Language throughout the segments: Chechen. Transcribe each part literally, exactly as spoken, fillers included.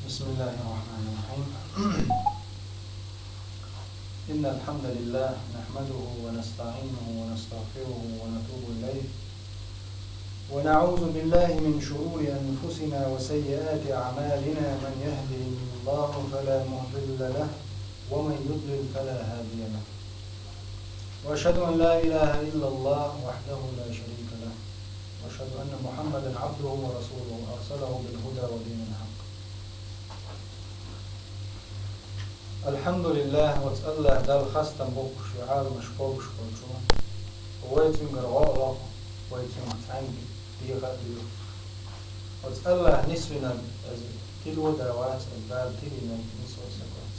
بسم الله الرحمن الرحيم. إن الحمد لله نحمده ونستعينه ونستغفره ونتوب إليه، ونعوذ بالله من شرور أنفسنا وسيئات أعمالنا، من يهده الله فلا مضل له ومن يضلل فلا هادي له. وأشهد أن لا إله إلا الله وحده لا شريك له، وأشهد أن محمدا عبده ورسوله أرسله بالهدى ودين الحق. الحمد لله, оцу АллахӀ Далла хастам боккхуш, вай Ӏаламаш кхобуш болчу, вай цуьнгара гӀо а лоху, вай цуьнга цхьаьнгге дехар а доьху. Оцу АллахӀ нисвинарг иза тило а вац, иза Дала тилийнарг нисво а вац.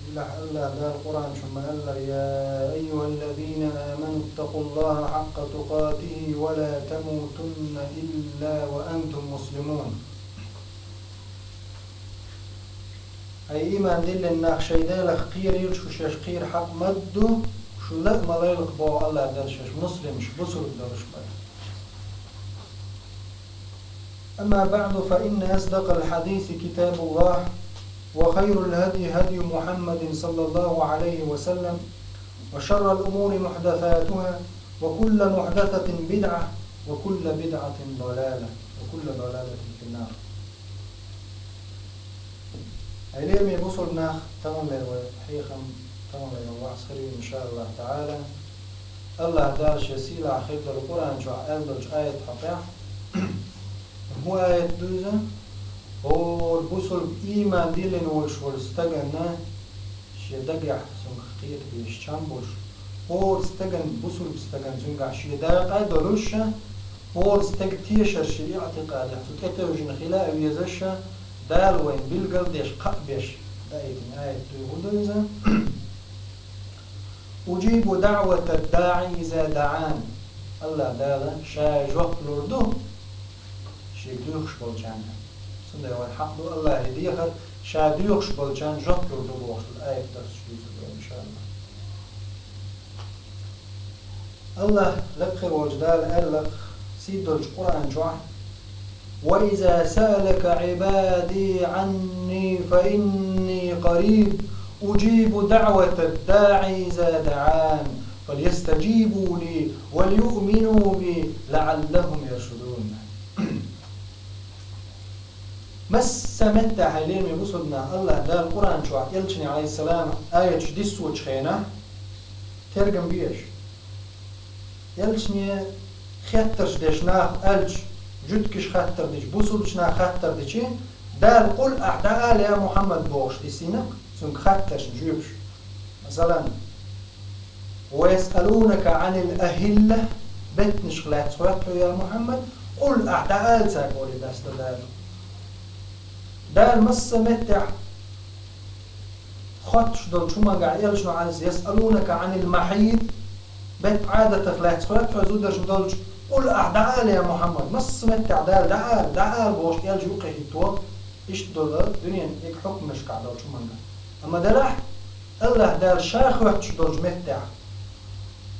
Делахь АллахӀ Дала Къуръан чу ма-аллара: يا أيها الذين آمنوا اتقوا الله حق تقاته ولا تموتن إلا وأنتم مسلمون. Ай, ийман диллина нах, шайн Делах кхерийла шу, шаьш кхера хьакъ ма ду, шу ла а ма лайлакх боху АллахӀ Дала шаьш муслимаш, бусург долуш бара. أما بعد، فإن أصدق الحديث كتاب الله، وخير الهدي هدي محمد صلى الله عليه وسلم، وشر الأمور محدثاتها، وكل محدثة بدعة، وكل بدعة ضلالة، وكل ضلالة في النار. Ай, лераме бусург нах, таханлера вай хьехам, таханлера вай ваӀз хир ю, иншааллахӀ таӀала. АллахӀ Дала шен сийлахь хир долу Къуръан чохь аьлла долчу аят хьокъехь, хӀун аят ду иза? ХӀора бусург, ийман диллина волуш волу стаганна шен дагехь цуьнгах кхета безаш чам болуш, хӀора стаган, бусург стаган цуьнгахь шен дакъа а долуш, хӀора стеган тешар шен иӀтикъадехь цу тӀетевжина хила а везаш, Дала вайна билгал а деш, кхаъ а беш, даийтина аят ду, хӀун ду иза? أجيب دعوة الداع إذا دعان. АллахӀ Дала Ша жоп лур ду шега доьхуш болчарна. Цундела вайн хьакъ ду АллахӀе дехар, Ша доьхуш болчарна жоп лур ду бохуш долу аят дарс чу дуьйцур ду, иншааллахӀ. АллахӀ, лакхе волчу Дала аьлла сий долчу Къуръан чохь: وإذا سألك عبادي عني فإني قريب أجيب دعوة الداع إذا دعان فليستجيبوا لي وليؤمنوا بي لعلهم يرشدون. Масса меттехь, хьайн лераме бусург нах, АллахӀ Дала Къуръан чохь элчане, Ӏалайхиссалам, аяташ диссочу хенахь, тергам беш, элчане хеттарш деш нах аьлча, жуьгташа хаттар дича, бусулбачу наха хаттар дича, Дала: «Къул, ахь дӀаала, я Мухьаммад», — бохуш диссина-кх цуьнга хаттаршна жоьпаш. Масалан: «ويسألونك عن الأهلة», беттанашка лаьцна хоьтту хьо, я Мухьаммад, къул, ахь дӀаала цаьрга, олий, дастар Дала. Дала масса меттехь хоттуш долчу хӀумангахь элчано Ӏалайхи: «يسألونك عن المحيض», бетт Ӏадатах лаьцна хоьтту хьо зударшна долчу, къул, ахь дӀаала, я Мухьаммад, масса меттехь Дала дӀаала, дӀаала бохуш элча юккъе хӀитто, иштта долу дуьненан и хьукмашкахь долчу хӀумангахь. Амма делахь, АллахӀ Дала Ша хоьттуш долчу меттехь,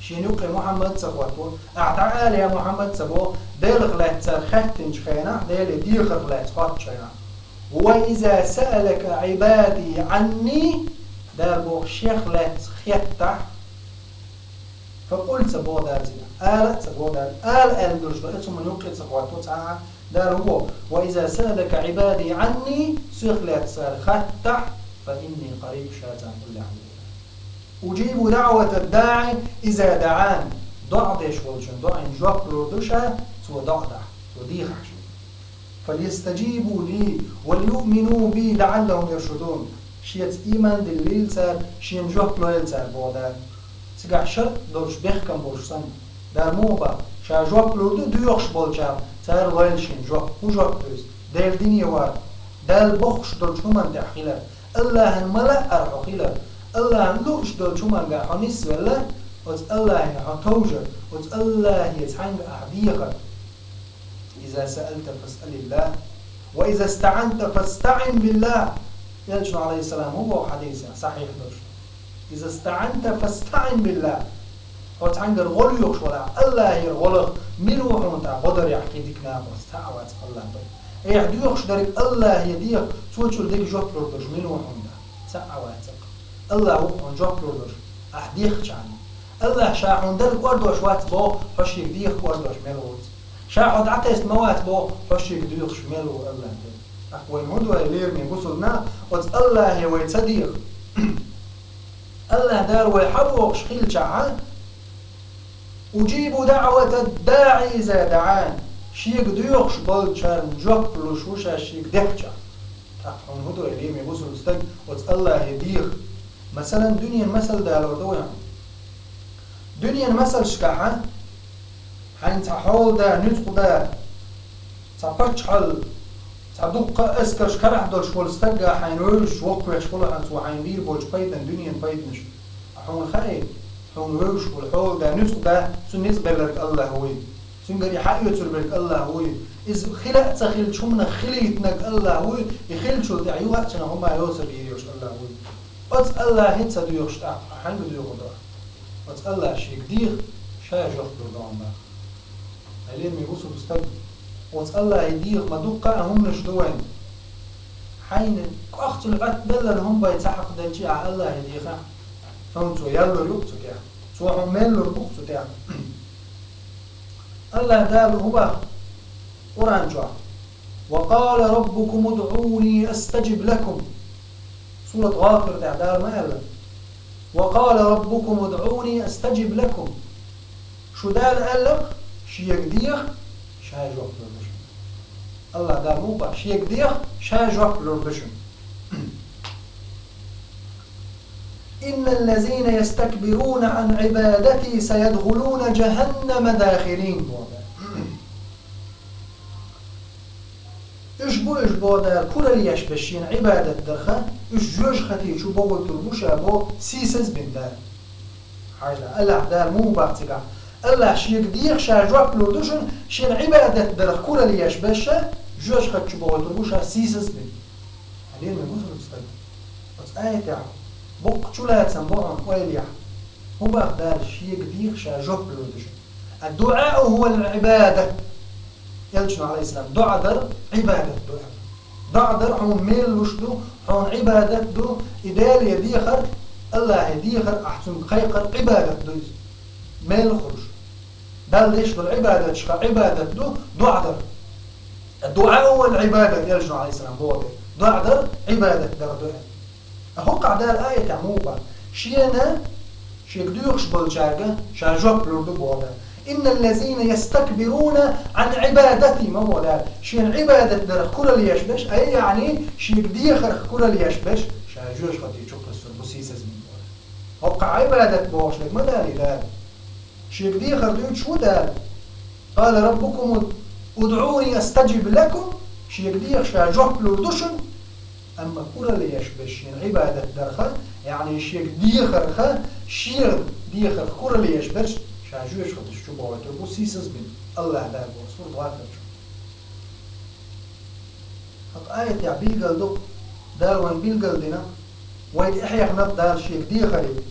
Шена юккъе Мухьаммад ца хӀотто, ахь дӀаала, я Мухьаммад, ца боху, Делах лаьцна цара хаьттинчу хенахь, Деле дехарх лаьцна хоттучу хенахь. «وإذا سألك عبادي عني», Дала боху, Шех лаьцна хеттахь, «فقل», ца боху Дала цигахь, ала а ца боху Дала, ала аьлла долуш ду, оцу хӀуманна юккъе ца хӀотто цхьа а, Дала хӀун боху: «وإذا سألك عبادي عني», Сох лаьцна цара хаттахь, «فإني قريب», Ша царна уллехь ву. «أجيب دعوة الداع إذا دعان». ДоӀа деш волчун доӀина жоп лур ду Ша, цо доӀа дахь, цо дийхахь шена. «فليستجيبوا لي وليؤمنوا بي لعلهم يرشدون». Шеца ийман диллийла цара, Шена жоп лойла цара, боху Дала. Цигахь шарт долуш, бехкам болуш санна, Дала муха боху: Ша жоп лур ду доьхуш болчарна, цара лойла Шена жоп. ХӀун жоп ду иза? Делан дине вар, Дала бохуш долчу хӀуманна тӀехь хилар, АллахӀан ма-лаъара хьо хилар, АллахӀан лууш долчу хӀумангахь хьо нисвелла, оцу АллахӀе хьо товжар, оцу АллахӀе цхьаьнга ахь дехар. «إذا سألت فاسأل الله، وإذا استعنت فاستعن بالله». Элчано, Ӏалайхиссалам, хӀун боху хьадисехь, сахьихь долуш: «إذا استعنت فاستعن بالله». Хьо цхьаьнгара гӀо лоьхуш валахь, АллахӀера гӀо лаха, мила ву хьуна тӀаккха гӀо дарехь кхин дика накъост? Цхьа а вац, АллахӀ бен. Айхьа доьхуш дерг АллахӀе деха, цо чура деррига жоп лур долуш мила ву хьуна? Цхьа а вац цхьаккха. АллахӀ ву хьуна жоп лур долуш, ахь дехча хьуна. АллахӀ ша хьуна дерг кӀордош вац боху, хьо шега деха кӀордош мел вуц. Ша хьо дӀатесна ма вац боху, хьо шега доьхуш мел ву АллахӀ Дела. ТӀаккха вайна хӀун ду, хӀай лераме бусулба нах, оцу АллахӀе вай ца деха? АллахӀ Дала вай хьан бохуш хилчахьа, «Уджибу даӀватад-даӀи иза даӀан». Шега доьхуш болчарна жоп луш ву ша шега дехча. ТӀаккха хьуна хӀун ду, хӀай лераме бусулба стаг, оцу АллахӀе деха? Масалан, дуьненан масал далор ду вай хьуна. Дуьненан масалшкахьа, хьайна цхьа хьолада, нуьцкъада, цхьа паччахьалла, цхьа дуккха а эскарш карахь долуш волу стагга хьайна вевзаш воккхавеш волу хьан цо хьайна бийр болчу пайдан, дуьненан пайданаш. Хьуна хаьий, хьуна вевзаш волу хьолада, нуьцкъада, цу ницкъ белларг АллахӀ вуй. Цуьнгара и хьаоьцур берг АллахӀ вуй. Иза хила а ца хилча, хӀуманах хилийтинарг АллахӀ вуй, и хилчул тӀаьхьа юха а цунах хӀума йоцург йийр йолуш АллахӀ вуй. Оцу АллахӀе ца доьхуш тӀаккха, хьаьнга доьхур ду ахь? Оцу АллахӀе шега деха, ша жоп лур ду хьуна боху. Хьай лераме бусулба стаг, оцу АллахӀе деха ма дуккха а хӀуманаш ду вайн. Хьайна кӀохцал Ӏоттабелларг хӀума бен ца хьакхаделча, ахь АллахӀе дехахь, хьуна цо ял лур ю-кх цу тӀехь, цо хьуна мел лур бу-кх цу тӀехь. АллахӀ Дала хӀун боху Къуръан чохь? «Ва къала раббукум удӀуни астаджиб лакум». Сурат ГӀафир тӀехь Дала ма аьлла: «Ва къала раббукум удӀуни астаджиб лакум». Шу Дала аьлла-кх, шега деха, ша жоп лур ду шуна. АллахӀ Дала муха боху, шега деха, ша жоп лур ду шуна. «Инналлазина ястакбируна ан Ӏибадати саядхулуна джаханнама дахирин», боху Дала. Уьш бу уьш, боху Дала, куралла еш берш шена Ӏибадат дарха, уьш жоьжахати чу бохуьйтур бу ша, боху, сийсаз бина Дала. Хьажал, АллахӀ Дала муха боху цигахь? АллахӀ шега деха, ша жоп лур ду шуна, шена Ӏибадат дарх куралла еш берш ша, жоьжахати чу бохуьйтур бу ша сийсаз бина. Хьай лераме бусулба стаг, оцу аятехь боккха чулацам бу хьуна ойла яхь. ХӀун боху Дала, шега деха, ша жоп лур ду шуна? «Ад-дуӀау хӀувал Ӏибада». Элчано, Ӏалайхиссалам, доӀа дар Ӏибадат ду аьлла. ДоӀа дар хьуна мел луш ду, хьуна Ӏибадат ду, и Деле дехар, АллахӀе дехар, ахь цуьнга кхайкхар Ӏибадат ду иза. Мел хуьлуш. Далла деш долу Ӏибадаташха Ӏибадат ду доӀа дар. «Ад-дуӀау хӀувал Ӏибада», элчано, Ӏалайхиссалам, боху. ДоӀа дар Ӏибадат дар ду аьлла. ХӀокхахь Дала аятехь муха боху? Шена, шега доьхуш болчаьрга ша жоп лур ду, боху Дала. «Инналлазина ястакбируна ан Ӏибадати», ма боху Дала. Шена Ӏибадат дарх куралла еш берш, ай, яъни, шега дехарх куралла еш берш, ша жоьжахати чу кхуьссур бу сийсаз бина, боху Дала. ХӀокхахь Ӏибадат бохуш дерг ма далий Дала. Шега дехар дуьйцуш ву Дала. «Къала раббукум удӀуни астаджиб лакум», шега деха, ша жоп лур ду шуна. Амма куралла еш берш шена Ӏибадат дарха, яъни шега дехарха, шена дехарх куралла еш берш, ша жоьжахаташ чу бохуьйтур бу сийсаз бина, АллахӀ Дала боху Сурат ГӀафир чу. ХӀокху аятехь билгал ду, Дала вайна билгал дина, вай тӀехьехна Дала шега дехаре,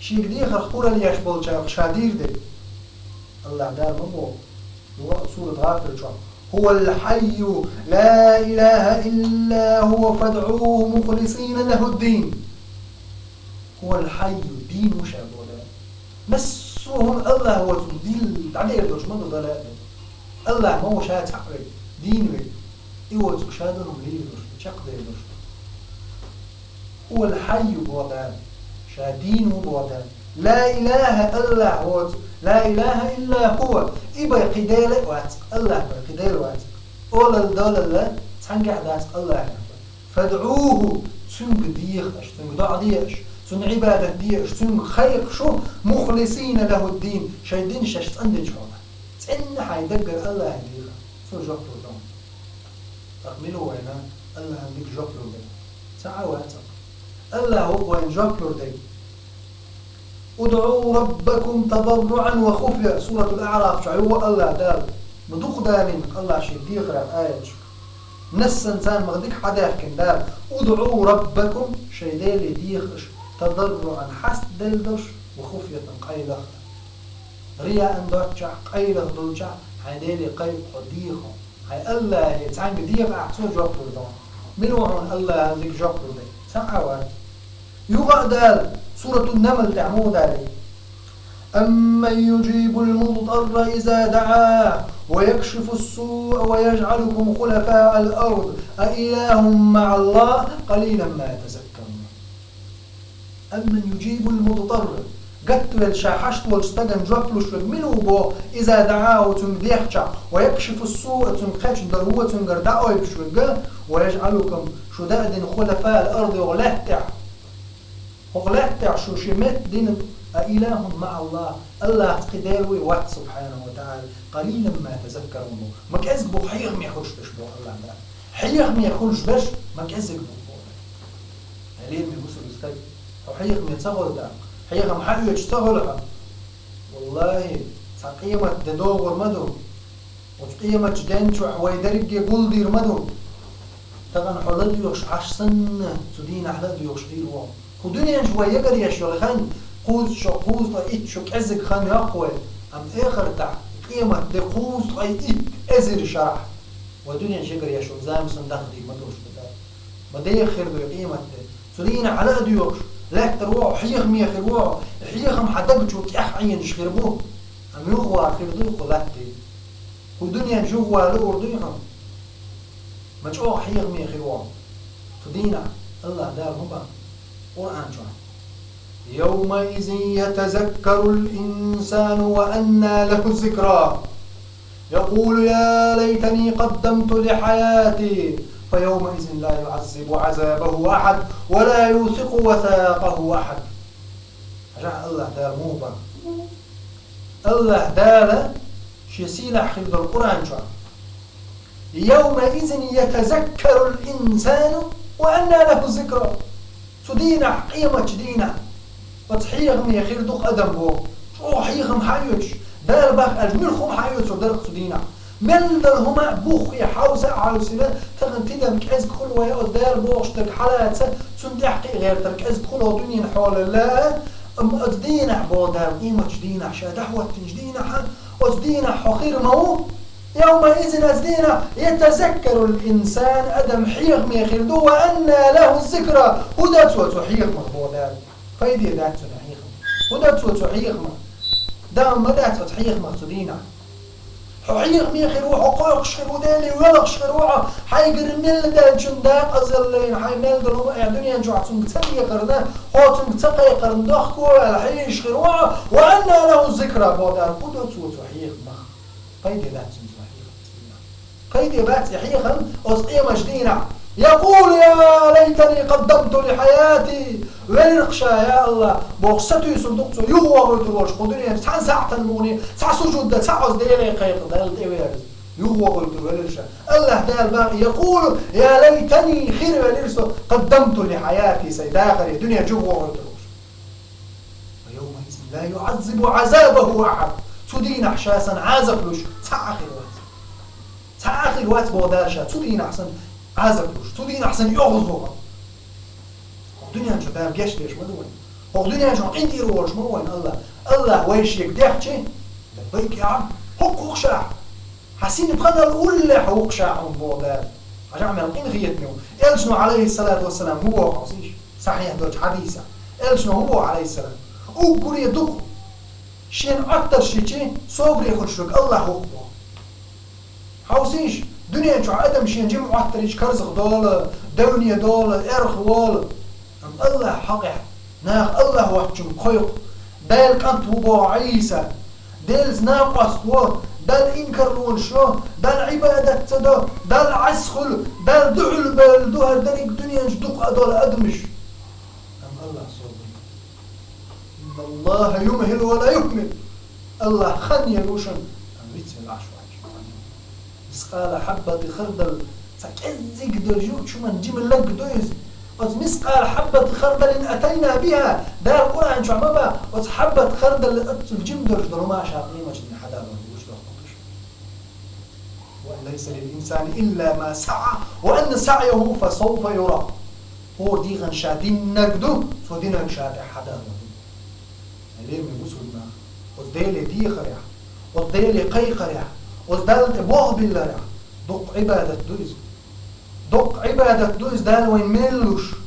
шега дехарх куралла еш болчарах ша дийр дерг. АллахӀ Дала ма боху, юха а Сурат ГӀафир чохь: «ХӀувал хьаййу, ла илаха илла хӀува, фадӀуху мухлисина лахӀуддин». «ХӀувал хьаййу», дийна ву ша, боху Дала. Массо а хӀума АллахӀ воцург дийна дӀадер долуш ма ду, Дала а ду. АллахӀ ма ву ша цхьаъ верг, дийна верг. И воцург ша долу хӀума лийр долуш ду, чекхдер долуш ду. «ХӀувал хьаййу», боху Дала, ша дийна ву, боху Дала. «Ла илаха», АллахӀ воцу, «ла илаха илла хӀува», и бен кхин Дела а вац, АллахӀ бен кхин Дела вац. Олалла, долалла цхьаьнгахь а дац АллахӀ. «ФадӀуху», цуьнга деха аша, цуьнга доӀа де аша, цунна Ӏибадат де аша, цуьнга кхайкха шу, «мухлисина лахӀуддин», шайн дин шаьш цӀандинчу хьолехь. ЦӀенна хьайн даггара АллахӀе деха, цо жоп лур ду. ТӀаккха мила ву вайна АллахӀан дика жоп лур дерг? Цхьа а вац. АллахӀ ву вайна жоп лур дерг. «УдӀу раббакум тадарруӀан ва хуфя», Суратул АӀраф чохь юха АллахӀ Дала, ма дукха далийна АллахӀ шен дехаран аяташ. Нассанца ма дика хьадаьхкина Дала: «УдӀу раббакум», шайн Деле деха аша, «тадарруӀан», хьастаделла долуш, «ва хуфятан», къайлаха. Рияъан доцчохь, къайлаха долчохь хьайн Деле кхайкха хьо, деха хьо. Хьай Аллахье цхьаьнга дехахь, цо жоп лур ду. Мила ву хьуна Аллахьа дика жоп лур дерг? Цхьа а вац. Юха а Дала, Суратун-Намл тӀехь муха далий: أمن يجيب المضطر إذا دعاه ويكشف السوء ويجعلكم خلفاء الأرض أإله مع الله قليلا ما تذكرون. أمن يجيب المضطر. Гатвелла, ша хьашт волчу стагана жоп луш верг мила ву боху, إذا دعاه, цуьнга дехча, ويكشف السوء, цуьнга кхаьчна долу вон цуьнгара дӀаойбуш верг, ويجعلكم, шу даьдина, خلفاء الأرض, хӀокху лаьтта тӀехь. ХӀокху лаьтта тӀехь шу ши меттадина, أإله مع الله, Аллахьца кхин Дела вуй, вац, سبحانه وتعالى, قليلا ما تذكرون боху. Ма кӀезиг бу хьехаме хуьлуш берш боху Аллахьа Дала. Хьехаме хуьлуш берш ма кӀезиг бу боху. Лераме мусулман стаг, хьо хьехаме ца хуьлу тӀаккха, хьехам хьаоьцуш ца хуьлу хьо, валлахӀи, цхьа къемат де догӀур ма ду. Оцу къематчу ден чохь вай дерриге гулдийр ма ду. Тахана хьо ладоьгӀуш Ӏаш санна, цу дийнахь ладоьгӀуш хир ву. Кху дуьнен чу вай ягар еш йолу хан, кхузткъа шо, кхузткъе итт шо кӀезиг хан йоккху вай, амма эхартахь, къемат де кхузткъе итт эзар шарахь. Вай дуьнен чу ягар еш йолу зама санна дахдийр ма ду шу. Ма деха хир ду и къемат де. Цу дийнахь хьала а доьхуш, лаьттара ву хьо, хьехаме хир ву хьо, хьехам хьан даг чу тӀех Ӏенаш хир бу. Амма юхавала хир дуй кху латте? Кху дуьнен чу юхавала луур дуй хьуна? Ма чӀогӀа хьехаме хир ву хьо. Цу дийнахь Аллахьа Дала хӀун бан Къуръан чохь: يومئذ يتذكر الإنسان وأنى له الذكرى يقول يا ليتني قدمت لحياتي فيومئذ لا يعذب عذابه أحد ولا يوثق وثاقه أحد. Хьажахь, Аллахьа Дала муха бан. Аллахьа Дала шен сийлахь хир долу Къуръан чохь: يومئذ يتذكر الإنسان وأنى له الذكرى. Цу дийнахь, къематчу дийнахь, оцу хьехаме хир ду-кх адам боху. ЧӀогӀа хьехам хьаоьцуш, Дала бах аьлча, муьлхха хӀума хьаоьцур дара-кх цу дийнахь. Мел долу хӀума буххе хьовса а хьовсийна, тахана тидам кӀезиг хуьлу вай, оцу Дала бохуш дерг хьалаца, цунна тӀаьхьа кхин а гӀертар кӀезиг хуьлу дуьненан хьолалла, амма оцу дийнахь боху Дала, къематчу дийнахь, ша дӀахӀоттинчу дийнахь, оцу дийнахь хьо хир ма ву. يومئذ, оцу дийнахь, يتذكر الإنسان, адам хьехаме хир ду, وأنى له الذكرى, хӀун дан цо цу хьехамах боху Дала. Пайде дац цунна хьехам. ХӀун дан цо цу хьехамах? Дан ма дац оцу хьехамах цу дийнахь. Хьо хьехаме хир ву, хьо кхойкхуш хир ву, Деле воьлхуш хир ву хьо, хьайгара мел даьллачун дакъазаллина, хьайн мел долу хӀума, э, дуьнен чохь цуьнга ца дехарна, хьо цуьнга ца кхайкхарна, дохко а ваьлла, хьийзаш хир ву хьо, وأنى له الذكرى боху Дала, хӀун дан цо цу хьехамах? Пайде дац цунна цу хьехамах цу дийнахь. Пайде бац и хьехам оцу къематчу дийнахь. يقول يا ليتني قدمت لحياتي. Велира-кх ша, я Аллахь, бохуш, сатуьйсур ду-кх цо, юхавогӀуьйтур волуш кху дуьнен чу цхьана сахьтана мукъане, цхьа сужуд дан, цхьа оцу Деле кхайкха, Далла тӀевеара. ЮхавогӀуьйтур велира ша. Аллахьа Дала бах: يقول يا ليتني, хир велира со, قدمت لحياتي, сайн дахаре, дуьнен чу юхавогӀуьйтур волуш. فيومئذ لا يعذب عذابه أحد. Цу дийнахь ша санна Ӏазап луш цхьа а хир вац. Цхьа а хир вац боху Дала ша, цу дийнахь санна Ӏазап луш, цу дийнахь санна йовза ву хьо. ХӀокху дуьнен чу Дала гечдеш ма ду вайна. ХӀокху дуьнен чу къинтӀера волуш ма ву вайна Аллахь. Аллахь вай шега дехчи, لبيك يا عبد, хӀокху ву-кх ша. Хьан синпханал уллехь ву-кх ша хьуна боху Дала. Хьажахь мел къинхетаме ву. Элчано, عليه الصلاة والسلام, хӀун боху хьовсийша? Сахьихь долчу хьадисехь. Элчано хӀун боху, عليه السلام? Уггаре дукха шена Ӏоттарш йичи, собаре хуьлуш верг Аллахь ву-кх боху. Хьовсийша, дуьнен чохь адам шена жима Ӏоттар йичи карзахдолу, девне долу, эрх волу. Амма Аллахь хьокъехь, наха Аллахь воцчунга кхойкху, Делан кӀант ву боху Ӏийса, Делаца накъост во, Далла инкарлонаш йо, Далла Ӏибадат ца до, Далла Ӏеса хуьлу, Далла дуьхьал бевлла ду хӀара дерриг дуьнен чу дукха а долу адамаш. Амма Аллахь собар. إن الله يمهل ولا يهمل. Аллахь хан йийр ву шуна, амма вицвелла Ӏаш вац. مثقال حبة خردل, цхьа кӀеззиг долу жуьгтачу хӀуманна жима лаг ду иза. Оцу مثقال حبة خردل أتينا بها, Дала Къуръан чохь ма бан, оцу хьаббат хардал, оццул жима долуш долу хӀума ша къематчу дийнахь хьадалор ду, гучудоккхур ду ша. وأن ليس للإنسان إلا ما سعى وأن سعيه فسوف يرى. ХӀора дегӀан ша динарг ду, цо динарг ша тӀехь хьадалор ду. Лераме мусульманаш, оцу Деле дехарехь, оцу Деле кхайкхарехь, оцу Далла тӀе болх билларехь, Дукха Ӏибадат ду иза. Дукха Ӏибадат ду иза Дала вайна мел луш.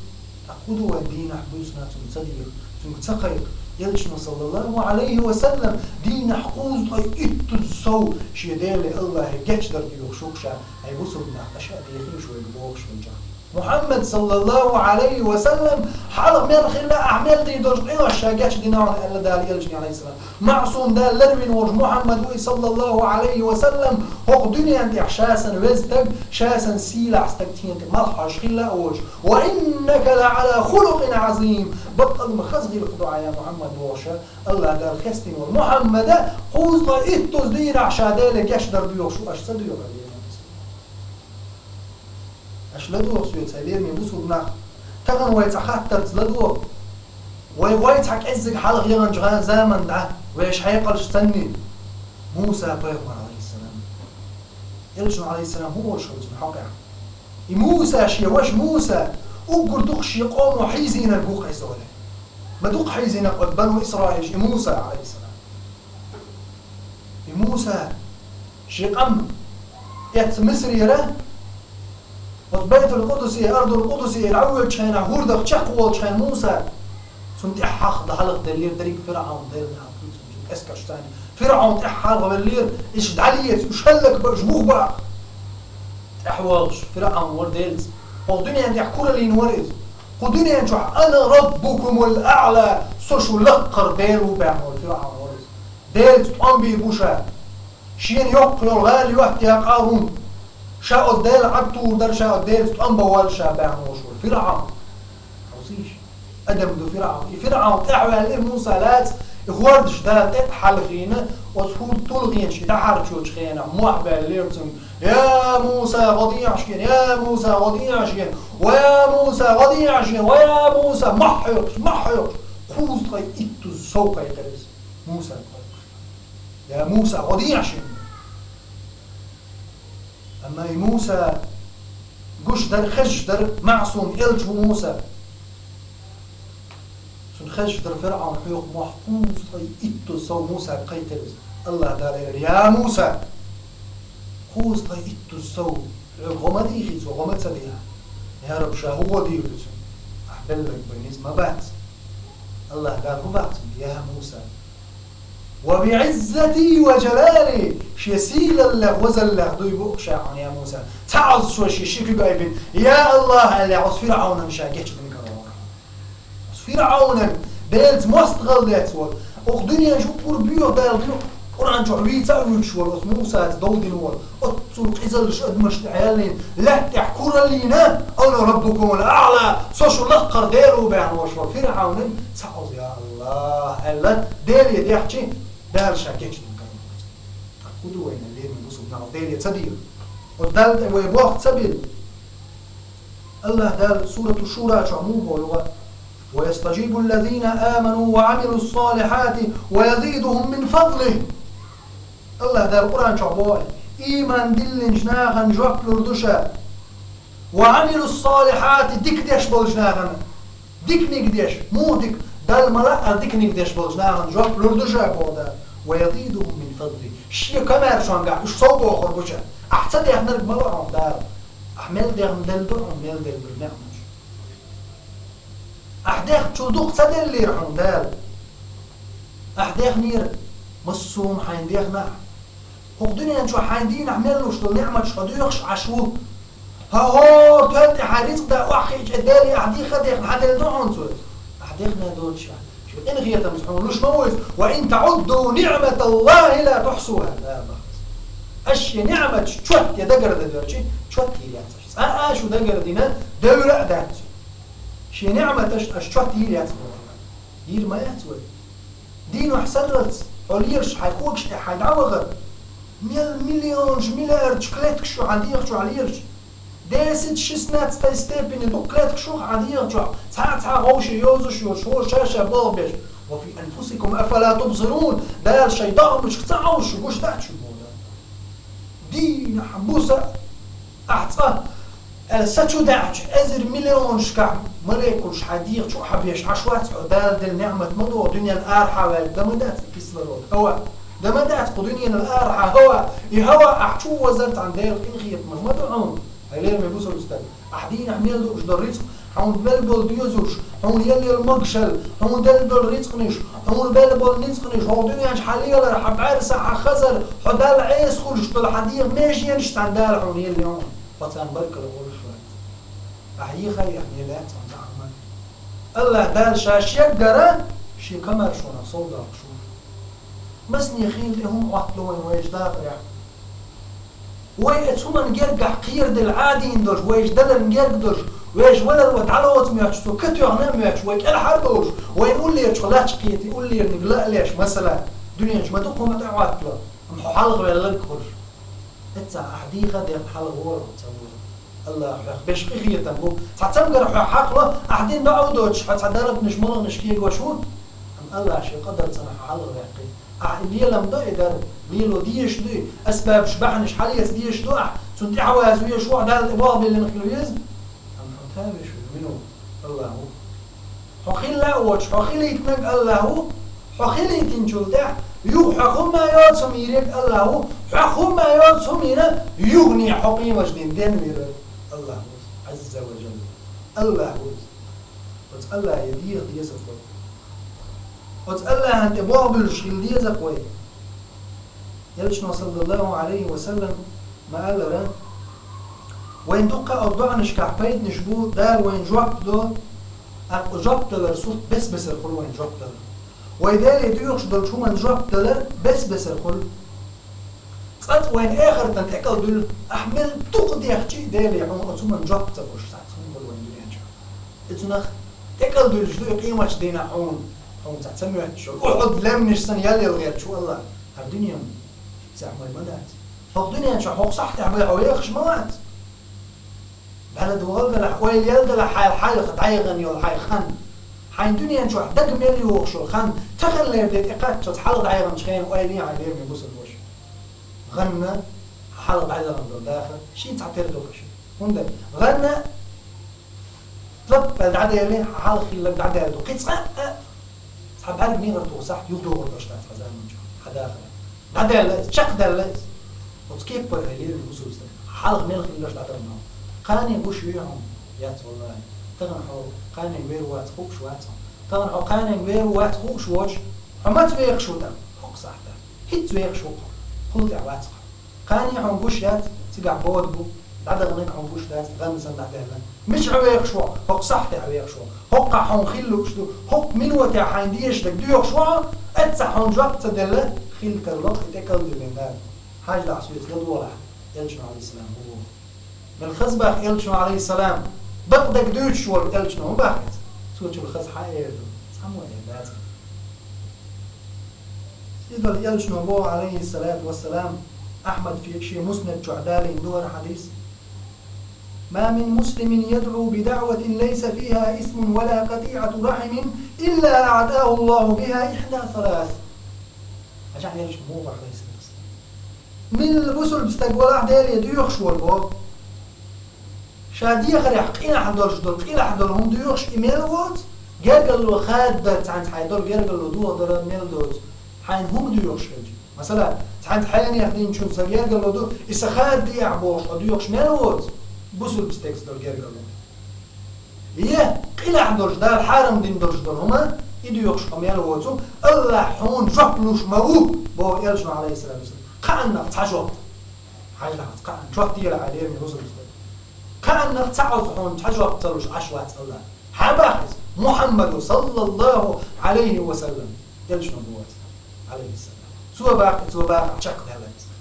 ТӀаккха хӀун ду вай дийнахь, буьйсанна цунна ца деха, цунга ца кхайкха? Элчано, саллаллаху Ӏалайхи ва саллам, дийнахь кхузткъе иттаза сов шен Деле, Аллахье гечдар доьхуш ву-кх ша, хӀай бусалба нах, аша а дехийша вайга бохуш хилча. Мухьаммад, саллаллаху Ӏалайхи ва саллам, хьалха мел хилла, ахь мел дийр долчу къинош ша гечдина хьуна аьлла Дала элчане, Ӏалайхиссалам. Маъсум, Дала ларвина волчу Мухьаммад ву и, саллаллаху Ӏалайхи ва саллам, хӀокху дуьнен тӀехь ша санна веза стаг, ша санна сийлахь стаг тхена тӀе малх хьожуш хилла а воцуш. «Ва иннака ла Ӏала хулукъин Ӏазим». Баккъалла хаза гӀиллакх ду хьан, я Мухьаммад, бохуш, Аллахь Дала хестийна волу Мухьаммада, кхузткъе иттаза дийнахь ша Деле гечдар доьхуш ву, аша ца доьху? Аша ладогӀа соьца, хӀай лераме бусалба нах. Тахана вай цхьа хаттарца ладогӀа. Вай, вай цхьа кӀеззиг хьалха яханчу гӀа-, заман дӀа, вешан хьекъалш санний, Муса пайхамар, Ӏалайхиссалам. Элчано, Ӏалайхиссалам, хӀун олуш хилла цунна хьокъехь? И Муса, шен ваша Муса, уггар дукха шен къомо хьийзийнарг ву-кх иза олий. Ма дукха хьийзийнарг оцу бану Исраилаш и Муса, Ӏалайхиссалам. И Муса шен къам эцна Мисрера, оцу Байтул-Къудусе, Ардул-Къудусе дӀавоьдучу хенахь, хӀордах чекхволучу хенахь Муса, цунна тӀаьхьа хьалха дан хьалха деллера дерриг ФирӀавн, Делан нахана куьйцу кӀескаш царна. ФирӀавн тӀаьхьа хьалха веллера, иштта дӀалеца, уьш хӀаллакбан, уьш муха бан. ТӀаьхьа вогӀуш ФирӀавн вара Делаца. Оха дуьнен тӀехь кураллина вара иза. Кху дуьнен чохь: «Ана раббукумул аъла», со шу лаккхара Дела ву баьхна волу ФирӀавн вара иза. Делаца тӀом бийр бу ша. Шена йоккха йолу гӀала йоттаяьккхина Къарун. Ша оцу Дела Ӏад тур дара, ша оцу Делаца тӀом бан воллу ша баьхна волуш вара ФирӀавн. Хьовсийша, адам ду ФирӀавн. И ФирӀавн тӀаьхьаваьллера Муса лаца, и хӀордаш Дала тӀе а хьалхийна, оцу хӀордан тулгӀенаш и дӀахьарчочу хенахь, мохь баьллера цуьнга: «Я Муса, гӀо дехьа шена! Я Муса, гӀо дехьа шена! Ва я Муса, гӀо дехьа шена! Ва я Муса!» Мохь хьоькхуш, мохь хьоькхуш, кхузткъе иттаза сов кхайкхира иза. Муса кхайкхира: «Я Муса, гӀо дехьа шена!» Амма и Муса гуш дара, хезаш дара, маъсум элча ву Муса. Цунна хезаш дара ФирӀавн хьоькху мохь, кхузткъе иттаза сов Мусага кхайкхира иза. Аллахь Дала элира: «Я Муса, кхузткъе иттаза сов хьоьга гӀо ма дийхи цо, гӀо ма ца дехьа». «Я Рабби, ша хӀун гӀо дийр ду цунна? Ахь белларг байна иза ма бац». Аллахь Дала хӀун боху цуьнга: «Я Муса, ва биӀиззати ва жалали», шен сийлаллех, вазаллех дуй боху ша хьуна, я Муса. Цхьа Ӏазшо шен ши куьг айбина: «Я Аллахь», аьлла, оцу ФирӀавнан ша гечдина карор вара. Оцу ФирӀавнан, Делаца мостагӀалла деш волу, оха дуьнен чу уггар боьха Дала дуьйна Къуръан чохь вийца а вуьйцуш волу, оцу Мусаца дов дина волу, оццул къизаллаш адамашна тӀе хьеллийна, лаьтта тӀехь кураллийна: «Ана раббукумул аъла», со шу лаккхара Дела ву баьхна волуш волу ФирӀавнан цхьа Ӏазшо, я Аллахь, аьлла, Деле дехчи, Дала ша гечдина карор вара. ТӀаккха хӀун ду вайна, лераме бусалба нах, Деле ца деха? Оцу Далла тӀе вай болх ца билла? Аллахь Дала Сурату Шура чохь муха боху: «Ва ястажибу ллазина аману ва Ӏамилу ссалихьати ва язидухум мин фадлихи». Аллахь Дала Къуръан чохь боху: «Ийман диллинчу нахана жоп лур ду ша, ва Ӏамилу ссалихьати, дика деш болчу нахана». Диканиг деш, муха дика, Далла ма-лаъара диканиг деш болчу нахана жоп лур ду ша, боху Дала. «Ва язидухум мин фадлихи». Шен комаьршонгахь уьш сов бохур бу ша. Ахь ца дехнарг ма ло хьуна Дала. Ахь мел дехна делла ду хьуна, мел делла ду неӀматаш. Ахь дехначул дукха ца деллера хьуна Дала. Ахь дехнера, массо а хьайна дехна ахь. ХӀокху дуьнен чохь хьайн дийнахь мел луш долу неӀматаш хьо доьхуш Ӏаш ву. ХӀан, хӀора тоьлла тӀе хьайн рицкъ дан охьахиъча, Деле ахь дийхха а дехна, хьан делла ду хьуна цо? Ахь дехна доцуш, ахь шен къинхетамца хьуна луш ма ву иза: «Ва ин таӀудду ниӀматаллахи ла тухьсуха», Дала боху. Аш шен неӀматаш чот я дагардан доьлча, чот йийр яц аш. Цкъа а шу дагардина, девр а дац. Шен неӀматаш аш чот йийр яц боху. Йийр ма яц вай. Дийнахь сарралц хьо лелаш, хьайн когаш тӀе хьайн дӀавахар. Мел миллионаш, миллиардаш клеткаш ю хьан дегӀа чохь лелаш. Десять, шестнадцатой степени ду клеткаш ю хьан дегӀа чохь. Цхьа а цхьа а вовшийн йозуш йоцуш, хӀора ша-ша балха беш. «Ва фи анфусикум афала тубсирун». Дала шайн догӀмашка ца Ӏовш шу гуш дац шу боху. Дийнахь, буса, ахь цкъа, э, са чу даьхьча, эзар миллионашкахь маликаш хьайн дегӀа чу а хьабеш, Ӏаш вац хьо, Дала делла неӀмат ма догӀу, дуьненна арахьа ваьлла дан ма дац и кислород, хӀаваъ. Дан ма дац кху дуьненал арахьа хӀаваъ, и хӀаваъ ахь чу вазар цхьана Делан къинхетамах ма ду хьуна. Хьай лераме бусалба стаг, ахь дийнахь мел дууш долу рицкъ, хьуна мел болу доьзалш, хьуна елла могушалла, хьуна делла долу рицкъанаш, хьуна белла болу ницкъанаш, хьо дуьнен чу хьан лелар, хьан бӀаьрса, хьан хазар, хьо Далла Ӏеса хуьлуш долу хьан дегӀан меженаш цхьана Дала хьуна елла хьуна. Хьо царна баркалла олуш вац. Ахь йихай, ахь мел яц хьуна цхьа хӀума. АллахӀ Дала Ша шеггара Шен комаьршонах совдоккхуш ву. Масане хила тӀе хӀума Ӏоттало вайн вайша дахарехь. Вай оцу хӀуманна гергахь кхераделла Ӏадийна долуш, вайша даларна герга долуш, вайша валар ван дӀалоцу моьттуш, цо катоьхна а моьттуш, вай кӀелхьардолуш, вайн уллерчух лач кхетий, уллерниг ла а леш, масала, дуьнен чу ма дукха хӀума тӀе Ӏоттало, амма хьо хьалхаваьлларг хуьлуш. Эццахь ахь дийха а дехна хьалха вогӀург ца вогӀу. АллахӀа хьох беш къинхетам бу. Цхьа цамгар хьох хьакхало, ахь дина доӀа а доцуш, хьо цхьа дарбанаш, малханаш кегош ву. Амма АллахӀа Шен къадар цӀанахь хьо хьалха ваьккхи. Ахь и лелам до и дар, лело дезаш дуй, асбабаш, бахьанаш хьалаэца дезаш ду ахь, цунна тӀаьхьаваза везаш ву ахь, Далла тӀе болх биллина хила веза. Амма хьуна тавеш ву, мила ву? АллахӀ ву. Хьо хилла а воцуш, хьо хилийтинарг АллахӀ ву, хьо хилийтинчул тӀаьхьа юха хьох хӀумма а йоцу хӀума йийриг АллахӀ ву, хьох хӀумма а йоцу хӀума йина, юхане хьо къемаш дина денвер АллахӀ ву, Ӏазза ва жалла. АллахӀ ву. Оцу АллахӀе деха деза-кх вай. Оцу АллахӀана тӀе болх буьллуш хила деза-кх вай. Элчано, саллаллахӀу Ӏалайхи ва саллам, ма-аллара, вайн дуккха а оцу доӀанашкахь пайданаш бу, Дала вайна жоп до, тӀаккха жоп далар сурт бес-бесар хуьлу вайна жоп далар. Вай Деле доьхуш долчу хӀуманна жоп далар бес-бесар хуьлу. Цкъацкъа вайна эхартан тӀекӀалдуьллу, ахь мел дукха дехча а Деле хьуна оцу хӀуманна жоп ца гуш, цхьацца хӀума хуьлу вайн дуьнен чохь. И цунах тӀекӀалдуьллуш ду и къематдийнахь хьуна, хьуна цхьа ца моьттуш йолу Ухьуд лаьмнаш санна ял яла гӀерташ ву АллахӀ. ХӀара дуьне ма, цхьа хӀума ма дац. ХӀокху дуьнен чохь хӀокху сахьтехь вай хьо вехаш ма вац. БӀаьладогӀал делахь, ойла ял делахь, хьайх хьалха дӀаяхана йолу хьайн хан. Хьайн дуьнен чохь дага мел йогӀуш йолу хан, таханлера де тӀекхаччалц хьалха дӀаяханчу хенан ойла е хьайн, лераме бусалба ваша. ГӀанна хьалха дӀаяхана долу дахар шен цхьа тера ду-кх аша. ХӀунда? ГӀанна лап аьлла дӀаделла, хьалха хилларг дӀадаьлла ду. Кхин цкъа а цхьа бӀаьрг негӀар туху сахьт юхадогӀур долуш дац хьан заманчохь, хьан дахар. ДӀадаьлла иза, чекхдаьлла иза. Оцу кеппара хьо, лераме бусалба стаг, хьалха мел хилларш дӀадарна хьо. Кхане гуш юй хьуна? Яц, валлахӀи. Тахана хьо кхане вер вац хууш вац хьо. Тахана хьо кхане вер вац хууш воцуш, хьо маца вехаш ву тӀаккха хӀокху сахьтехь? ХӀинцца вехаш ву хьо. Кхул тӀехь вац хьо. Кхане хьуна гуш яц, цигахь бода бу, дӀадаханарг хьуна гуш дац, гӀанна санна дӀадаьлла. Мичахь вехаш ву хьо? ХӀокху сахьтехь вехаш ву хьо. ХӀокхахь хьуна хилла лууш ду, хӀокху минотехь хьайна дезаш дерг доьхуш ву хьо, эццахь хьуна жоп ца делла, хила тарло-кх и тӀекӀалдиллина нах. Хьажалахь соьца, ладогӀалахь, Элчано, Ӏалайхиссалам, хӀун боху. Мел хаза боху Элчано, Ӏалайхиссалам, бакъдерг дуьйцуш волу Элчано, хӀун боху иза? Цо чул хаза хьан эр ду? Цхьаммо эр дац. Иза долу Элчано боху, Ӏалайхиссалату вассалам, Ахьмад фи-, шен Муснад чохь далийна ду хӀара хьадис: «ما من مسلم يدعو بدعوة ليس فيها إثم ولا قطيعة رحم إلا أعطاه الله بها إحدى ثلاث». Хьажахь, Элчано муха боху, Ӏалайхиссалату вассалам. Милла бусалба стаг валахь Деле доьхуш волу боху. Ша дехарехь къинахь долуш долу, къилахь долу хӀума доьхуш и мел воцу, гергарло хададара, цхьаьнца хьайн долу гергарло дохадара мел доцу, хьайна хӀума доьхуш хилча. Масала, цхьаьнца хьенех динчунна сан гергарло ду, и сан хададехьа бохуш хьо доьхуш мел воцу, бусалба стегца долу гергарло. Я къилахь долуш, Дала хьарам дина долуш долу хӀума, и доьхуш хьо мел воцу, АллахӀ хьуна жоп луш ма ву, боху Элчано, Ӏалайхиссалату вассалам. Кхааннах цхьа жоп. Хьажалахь, кхаанна жоп делахь, лераме бусалба стаг. Кхааннах цхьа оцу хьуна цхьа жоп ца луш Ӏаш вац АллахӀ. Хьан боху иза? Мухьаммадо, саллаллахӀу Ӏалайхи ва саллам. Элчано боху иза, Ӏалайхиссалам. Цо боху, цо боху, чекхдаьлла иза.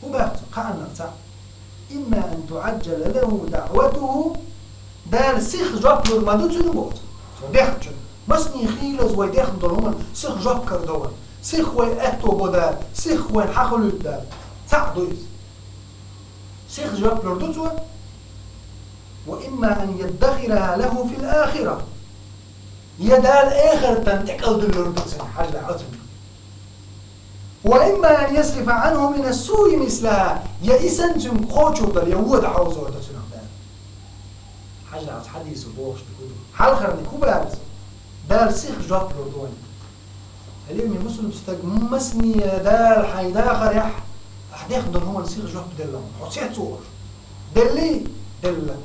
ХӀун боху цо? Кхааннах цхьаъ. «إما أن تعجل له دعوته», Дала сиха жоп лур ма ду цуьнан, боху цо. Цо дехначун. Масане хийлаза вай дехна долу хӀуманна сиха жоп карадо вайн. Сиха вай аьтто бо Дала, сиха вайна хьан хуьлуьйту Дала. Цхьаъ ду иза. Сиха жоп лур ду цо. «وإما أن يدخرها له في الآخرة». Я Дала эхартан тӀекӀалдуьллур ду цунна, хьажалахь, оцунна. «وإما أن يصرف عنه من السوء مثلها», я и санна цуьнга кхочур дара, я вода хьовзор дара цунах Дала. Хьажа, оцу хьадисо бохуш ду хӀун ду? Хьалхарниг хӀун бара иза? Дала сиха жоп лур ду вайн. Лераме бусулба стаг, массане а Дала хьайн дахарехь, ахь дехна долу хӀуманна сиха жоп делла хьуна. Хьо цец ву уьш. Деллий? Делла.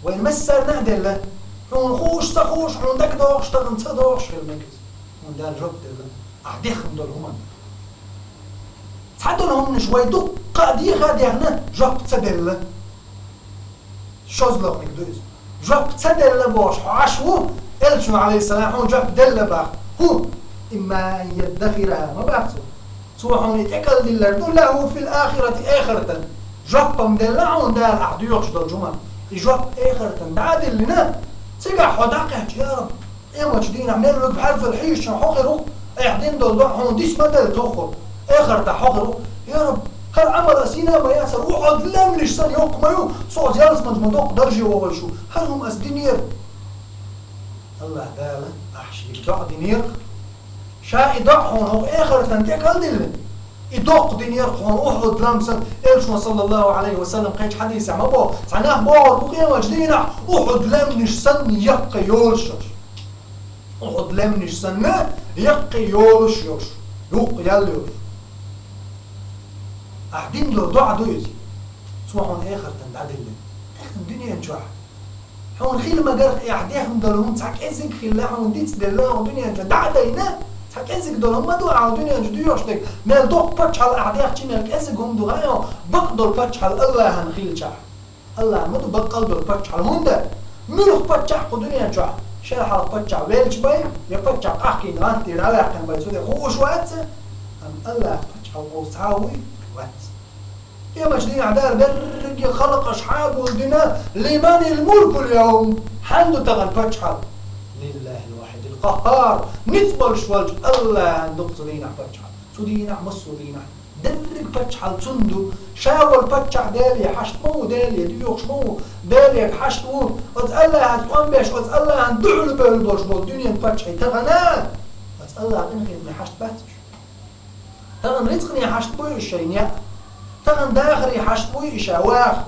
Вайн массарна а делла. Хьуна хууш, ца хууш, хьуна дагадогӀуш, тахана ца догӀуш хила мега иза. Хьуна Дала жоп делла ахь дехна долу хӀуманна. Цхьадолу хӀуманаш вай дуккха а деха а дехна, жоп ца делла. ШозлагӀниг ду иза. Жоп ца делла бохуш хьо Ӏаш ву, Элчано, Ӏалайхиссалам, хьуна жоп делла боху. ХӀун? «Имма ан яддахираха», ма боху цо. Цо хьуна и тӀекӀалдиллар ду, «лаху фил ахирати», эхартан. Жоп-м делла хьуна Дала ахь доьхуш долчу хӀуманна. И жоп эхартан дӀа а диллина, цигахь хьо дӀакхаьчча: «Я Рабби, къематчу дийнахь мел вуьгу хьаьрцал хьийзачунна хьо хир ву, айхьа дина долу доӀа хьуна дис ма делла тоххула, эхартахь хьо хир ву. Я Рабби, хӀара Ӏамал ас йина а ма яцара, ву хьо лаьмнаш санна йоккха ма ю, со оцу ялсаманчу ма доккха дарже вогӀуьйтуш ву, хӀара хӀума ас динера». АллахӀ Дала ахь шега доӀа динера. Ша и доӀа хьуна хӀокху эхартан тӀекӀалдиллина, и доккха динера хьуна Ухьуд лам санна. Элчано, саллаллаху Ӏалайхи ва саллам, кхечу хьадисехь ма боху: «Цхьа нах богӀур бу къематчу дийнахь Ухьуд лаьмнаш санна яккхий йолуш йолуш». Ухьуд лаьмнаш санна яккхий йолуш йолуш, юккъе ял йолуш. Ахь дина долу доӀа ду иза. Цо хьуна эхартан дӀадиллина. Тахана дуьнен чохь хьуна хила ма-гарра, ахь дехна долу хӀума цхьа кӀезиг хилла, хьуна дицделла, хьуна дуьнен чу дӀа а дайна, цхьа кӀезиг долу хӀума ма ду ахь дуьнен чу доьхуш дерг. Мел доккха паччахьалла ахь дехча, мел кӀезиг хӀума ду хьан, бакъдолу паччахьалла АллахӀан хилчахь. АллахӀан ма ду баккъалла долу паччахьалла, хӀунда муьлхха паччахь кху дуьнен чохь шел хьалха паччахь велча бен, я паччахь къахкийна гӀант дийна дӀаваьккхина бен, цу тӀе хууш вац, амма АллахӀан паччахьалла оцу цхьа а вуй? Вац. Къематчу дийнахь Дала берриге халкъаш хьагулдина: «Лиманил мулкул явм?» Хьан ду тахана паччахьалла? «Лиллахил вахидил къаххар». Ницкъ болуш волчу АллахӀан ду цу дийнахь паччахьалла. Цу дийнахь, массо а дийнахь, дерриг паччахьалла цунна ду. Ша волу паччахь Деле хьашт ма ву, Деле доьхуш ма ву, Деле хьашт ву. Оцу АллахӀаца тӀом беш, оцу АллахӀан дуьхьал бевлла болуш болу дуьненан паччахьий тахана оцу АллахӀан къинхетаме хьашт бац уьш. Тахана рицкъане хьашт буй уьш шайн некъ? Тахана дахаре хьашт буй и ша ваха?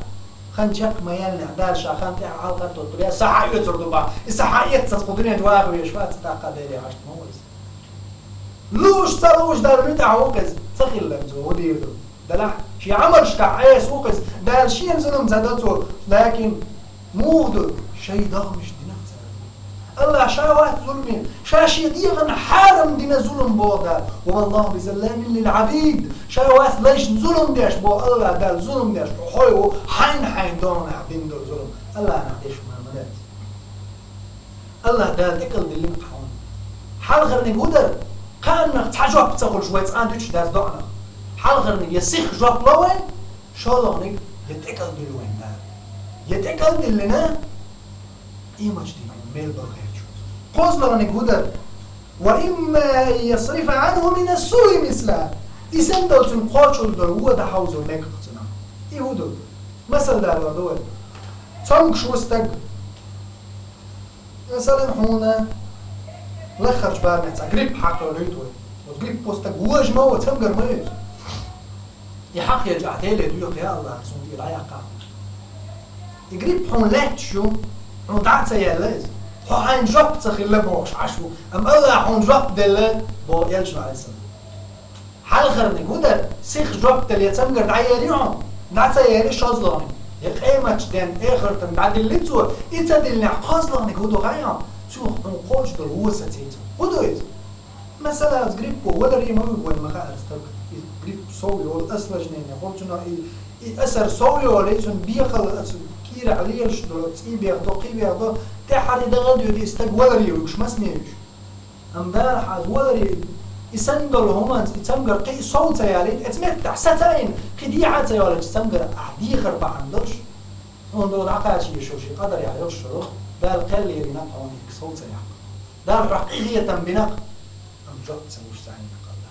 Хан чекх ма яьллинехь, Дала ша хан тӀехь хьалакхаттор ду, я са хьаоьцур ду боху. И са хьаэццаза кху дуьнен чу ваха везаш вац, тӀаккха Деле хьашт ма ву иза. Лууш, ца лууш, Далла муьтӀахь ву-кх иза, ца хилланца ву дийр ду. Делахь, шен Ӏамалшкахь Ӏеса ву-кх иза, Дала шена зулам ца до цо, лакин муха ду, шайн догӀмаш дина-кх цара. АллахӀ ша вац зуламе, ша шен дегӀана хьарам дина зулам боху Дала. «Ва ма Аллаху бизалламин лил Ӏабид». Ша вац лайшна зулам деш боху АллахӀ Дала, зулам деш хьо ву, хьайна-хьайна догӀанехь дина долу зулам АллахӀ нах деш ма ма дац. АллахӀ Дала тӀекӀалдиллина-кх хьуна. Хьалхарниг хӀун дара? Кхааннах цхьа жоп ца хуьлуш вай цкъа а дуьтуш дац доӀанах. Хьалхарниг я сиха жоп ло вайн, шолгӀаниг я тӀекӀалдилла вайн Дала. Я тӀекӀалдиллина, къематчу дийнахь хьуна мел бала гӀерташ ву. КхозлагӀниг хӀун дара? «Ва имма ан ясрифа Ӏанху мина ссуи мисла». И санна долу цуьнан кхочур долу вон дӀахьовзо мега-кх цунах. И хӀун ду? Масал далор ду вай. Цомгуш ву стаг. Масалан, хьуна лаххарчу барамехь цхьа грипп хьакхоьллуьйту вай. Оцу гриппо стаг вожа ма ву, цамгар ма веза. И хьакхаелча ахь Деле доьху: «Я АллахӀ, суна тӀера дӀаяккха хьуна». И грипп хьуна лаьтташ ю, хьуна дӀа а ца яьлла иза. Хьо хьайна жоп ца хилла бохуш Ӏаш ву, амма АллахӀа хьуна жоп делла, боху Элчано, Ӏалайхиссалам. Хьалхарниг хӀун дара? Сиха жоп дала я цамгар дӀаерий хьуна? ДӀа ца ерий, шозлагӀниг. Я къематчу ден эхартан дӀадилли цо, и ца диллинехь кхозлагӀниг хӀун ду хаьий хьуна? Цо хьуна кхочуш долу вон саций цо. ХӀун ду иза? Масала, оцу гриппо валаре ма вуьгу вайн ма-хаъара стаг. И грипп сов йолу, осложнение хуьлу цунах, и, и асар сов йолу, и цуьнан бехал оцу кийрахь лелаш долу, цӀий бех до, кхин бех до, тӀаьххьара и дагӀа а доьду, и стаг валаре вуьгуш, масане вуьгуш. Амма Дала хьаза валаре, и санна долу хӀуманца и цамгар кхин а сов ца ялийта, оцу меттехь саца а йина, кхин дехьа а ца йолуьйтуш, цамгар ахь дехар бахьана долуш, хьуна догӀу дӀакхачийша шен къадарехь йолуш йолу, Дала кхел лерина хьуна и сов ца яккха. Дала хьох къинхетам бина-кх, амма жоп ца луш ца Ӏийна кхалла.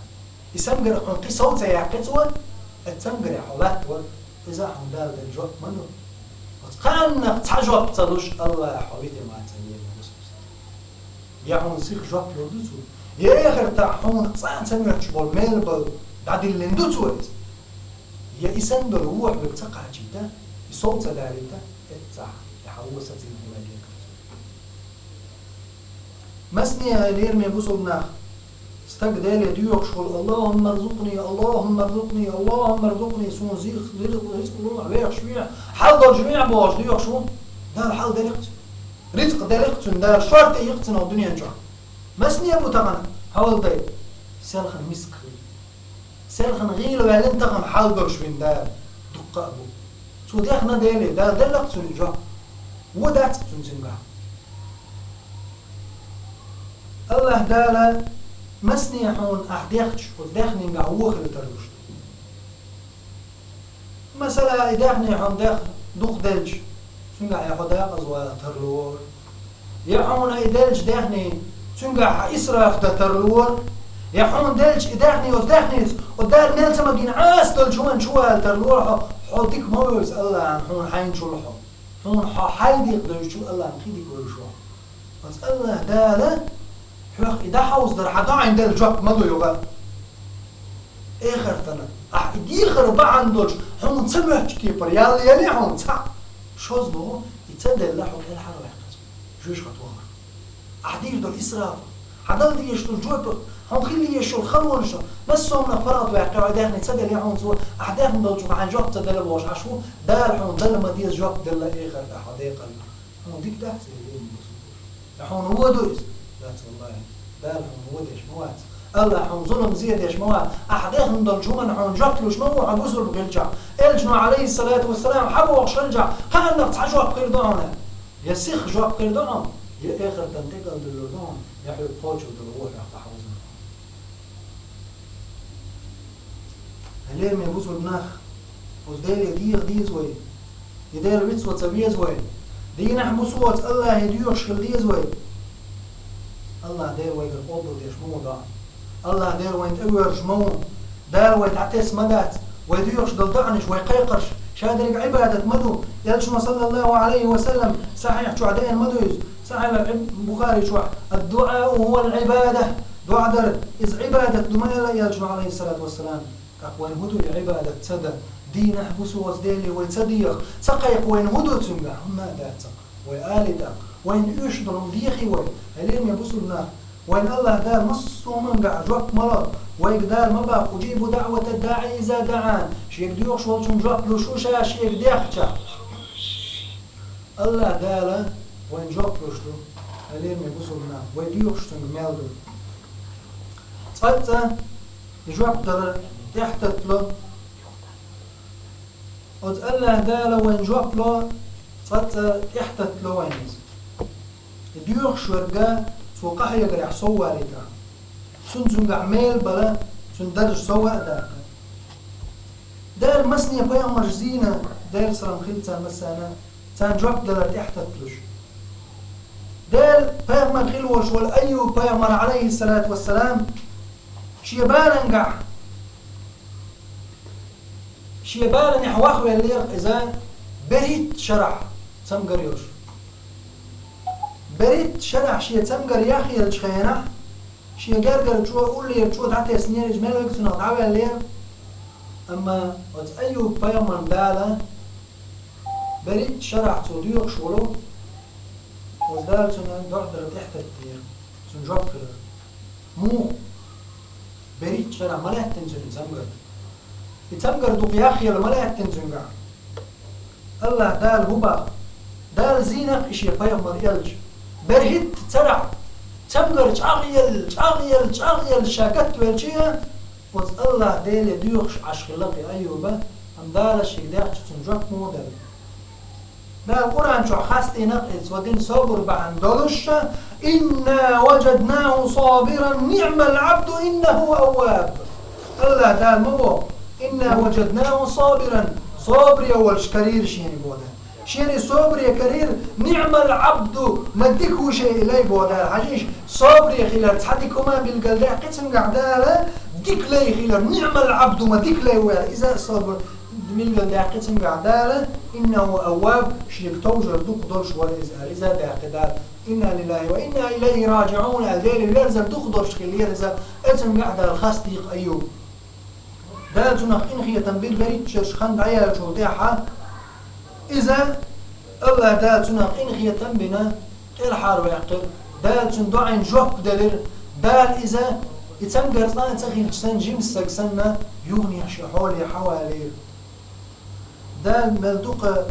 И цамгар хьуна кхин сов ца яьккхи цо, оцу цамгаре хьо латтавар, иза хьуна Дала делла жоп ма ду. Оцу кхааннах цхьа жоп ца луш, АллахӀа хьо витина вац ца лела ма ду. Я хьуна сиха жоп лур ду цо, я эхартахь хьуна цкъа а ца моьттуш болу мел бала дӀадиллина ду цо иза. Я и санна долу вон хьоьга ца кхачийта, и сов ца далийта, эццахь и хьан вон сацийна хилла гергара цо. Масане а, лераме бусулба нах, Стаг Деле доьхуш волу: «Аллахумма рзукъни, Аллахумма рзукъни, Аллахумма рзукъни», суна зих-, ризкъ, ризкъ лур вехаш вехьа, хьал долуш вехьа бохуш доьхуш ву, Дала хьал делира цунна. Ризкъ делира цунна Дала, шорта йира цунна дуьнен чохь. Масане бу тахана хьол дай? Селхана миска хилла. Селхана гӀийла ваьллина тахана хьал долуш вина Дала. Дуккха а бу. Цо дехна Деле, Дала деллакх цунна жоп. Вон дац цунна цуьнгахь. Аллаха Дала масане хьуна ахь дехча, оцу дехнингахь вон хила тарлуш ду. Масала, и дехне хьуна дех дукха делча, цуьнгахь я хьо декъаза вала тарлора. Я хьуна и делча дехне, цуьнгахь хьан исраф дан тарлора. Я хьуна делча и дехне, оцу дехнеца, оцу Дала мел ца магийна Ӏаса долчу хӀуманна чу вала тарлора хьо, хьо дика ма вевза Аллахьан хьуна хьайначул хьо. Хьуна хьо хьайна дика девзачул Аллахьан кхин дика вевза хьо. Оцу Аллаха Дала хьох и дӀахьовзадар хьан доӀина делла жоп ма ду юха. Эхартана, ахь и дехар бахьана долуш, хьуна ца моьттучу кепара ял яле хьуна цхьаъ, шозлагӀа, и ца делла хьо кӀелхьарваьккхаза, жоьжахати вахар. Ахь дийр долу исраф, хьан дала дезаш долу жоьпах, хьуна хила езаш йолу халонаш, массо а хӀуманах паргӀатваьккхи хьо, и дехне ца делла хьуна цо, ахь дехна долчух хьайн жоп ца делла бохуш Ӏаш ву, Дала хьуна дала ма деза жоп делла эхартахь хьо декъалла. Хьуна дика дац, эй, леррина бусулба? Хьуна вон ду иза? Дац, валлахӀи. Дала хьуна вон деш ма вац. Аллах хьуна зулам, зе деш ма вац. Ахь дехна долчу хӀуманна хьуна жоп луш ма ву хьо бусулба хилчахь. Элчано, Ӏалайхиссалату вассалам, хьан бохуш хилчахь, кхааннах цхьа жоп хир ду хьуна. Я сиха жоп хир ду хьуна, я эхартан тӀекӀалдуьллур ду хьуна, я хьоьга кхочур долу вон хьоьх дӀахьовзар. Хьай лераме бусулба нах, оцу Деле деха деза вай. И Дела вицван ца веза вай. Дийнахь бусулба Аллахе доьхуш хила деза вай. Аллах Дела вайгара къобалдеш ма ву доӀа. Аллах Дела вайна тӀевоьрзуш ма ву. Дала вай дӀатесна ма дац. Вай доьхуш долу доӀанаш, вай кхайкхарш, ша дерриг Ӏибадат ма ду. Элчано, саллаллаху Ӏалайхи ва саллам, сахьихь чохь деана ма ду иза. Сахьихь Бухари чохь: «Ад-дуӀау хӀувал Ӏибада». ДоӀа дар, иза Ӏибадат ду ма аьлла Элчано, Ӏалайхиссалату вассалам. ТӀаккха вайна хӀун ду и Ӏибадат ца дан? Дийнахь бусулба Деле вай ца деха, ца кхайкха вайна хӀун ду цуьнгахь? ХӀумма а дац цхьа. Вай али тӀаккха. Вайна оьшуш долу хӀума дехий вай? Хьай лераме бусулба нах, вайна Аллах Дала массо а хӀумангахь жоп ма ло. Вайга Дала ма боху: «Уджибу даӀватад-даӀи иза даӀан». Шега доьхуш волчунна жоп луш ву ша шега дехча. Аллах Дала вайна жоп луш ду, хьай лераме бусулба нах, вай доьхуш цуьнга мел ду. Цкъацкъа и жоп далар тӀехтаттало. Оцу Аллах Дала вайна жоп ло, цкъацкъа тӀехтаттало вайна иза. И доьхуш верг, цо къахьегарехь сов валийтахь, цунна цуьнгахь мел бала, цуьнан даржа сов а даккха. Дала масане пайхамарш зийна, Делан салам хилла царна массарна, царна жоп далар тӀехтатталуш. Делан пайхамар хилла волуш волу Айюб пайхамар, Ӏалайхиссалату вассалам, шен балангахь, шен баланехь вахвеллера иза берхӀитта шарахь цамгар йолуш. БерхӀитта шарахь шен цамгар яхъеллачу хенахь, шен гергара чӀо, уллера чӀо дӀатеснера, иза мел верг цунах дӀаваьллера. Амма оцу Айюб пайхамарна Дала берхӀитта шарахь цо доьхуш волу, оцу Дала цуьнан доӀа дар тӀехтаттера, цуьнан жоп хилар. Муха? БерхӀитта шарахь ма лаьттина цуьнан цамгар. И цамгар дукха яхъелла ма лаьттина цуьнгахь. Аллах Дала хӀун боху? Дала зийна-кх и шен пайхамар элча. БерхӀитта шарахь цамгар чӀагӀъелла, чӀагӀъелла, чӀагӀъелла ша гатвелча, оцу Аллах Деле доьхуш Ӏаш хилла-кх и Айюба, амма Дала шега дехча цунна жоп муха делла? Дала Къуръан чохь хастийна-кх иза, ва дина собар бахьана долуш: «Инна ваджаднаху сабиран, ниъмал Ӏабду, иннаху авваб». Аллах Дала ма боху: «Инна ваджаднаху сабиран», собаре волуш карийра шена боху Дала. Шена собаре карийра, «ниъмал Ӏабду», ма дика ву шен и лай боху Дала. Хьажийша, собаре хилар цхьа дика хӀума билгалдаьккхи цуьнгахь Дала, дика лай хилар, «ниъмал Ӏабду», ма дика лай ву аьлла, иза а собар билгалдаьккхи цуьнгахь Дала, «иннаху авваб», шега товжар дукха долуш вара иза аьлла, иза а даьккхи Дала, «Инна лиллахи ва инна илайхи раджиӀун», аьлла, Деле верзар дукха долуш хиллера иза, и цуьнгахь Дала хастийра Айюб. Дала цунах къинхетам бина берхӀитта шераш хан дӀаяьллачул тӀаьхьа, иза, Аллах Дала цунах къинхетам бина, кӀелхьарваьккхира, Дала цуьнан доӀина жоп делира, Дала иза И цамгарца цӀа а ца хилча санна, жима саг санна, юханехьа шен хьоле хьавалийра. Дала мел дукха,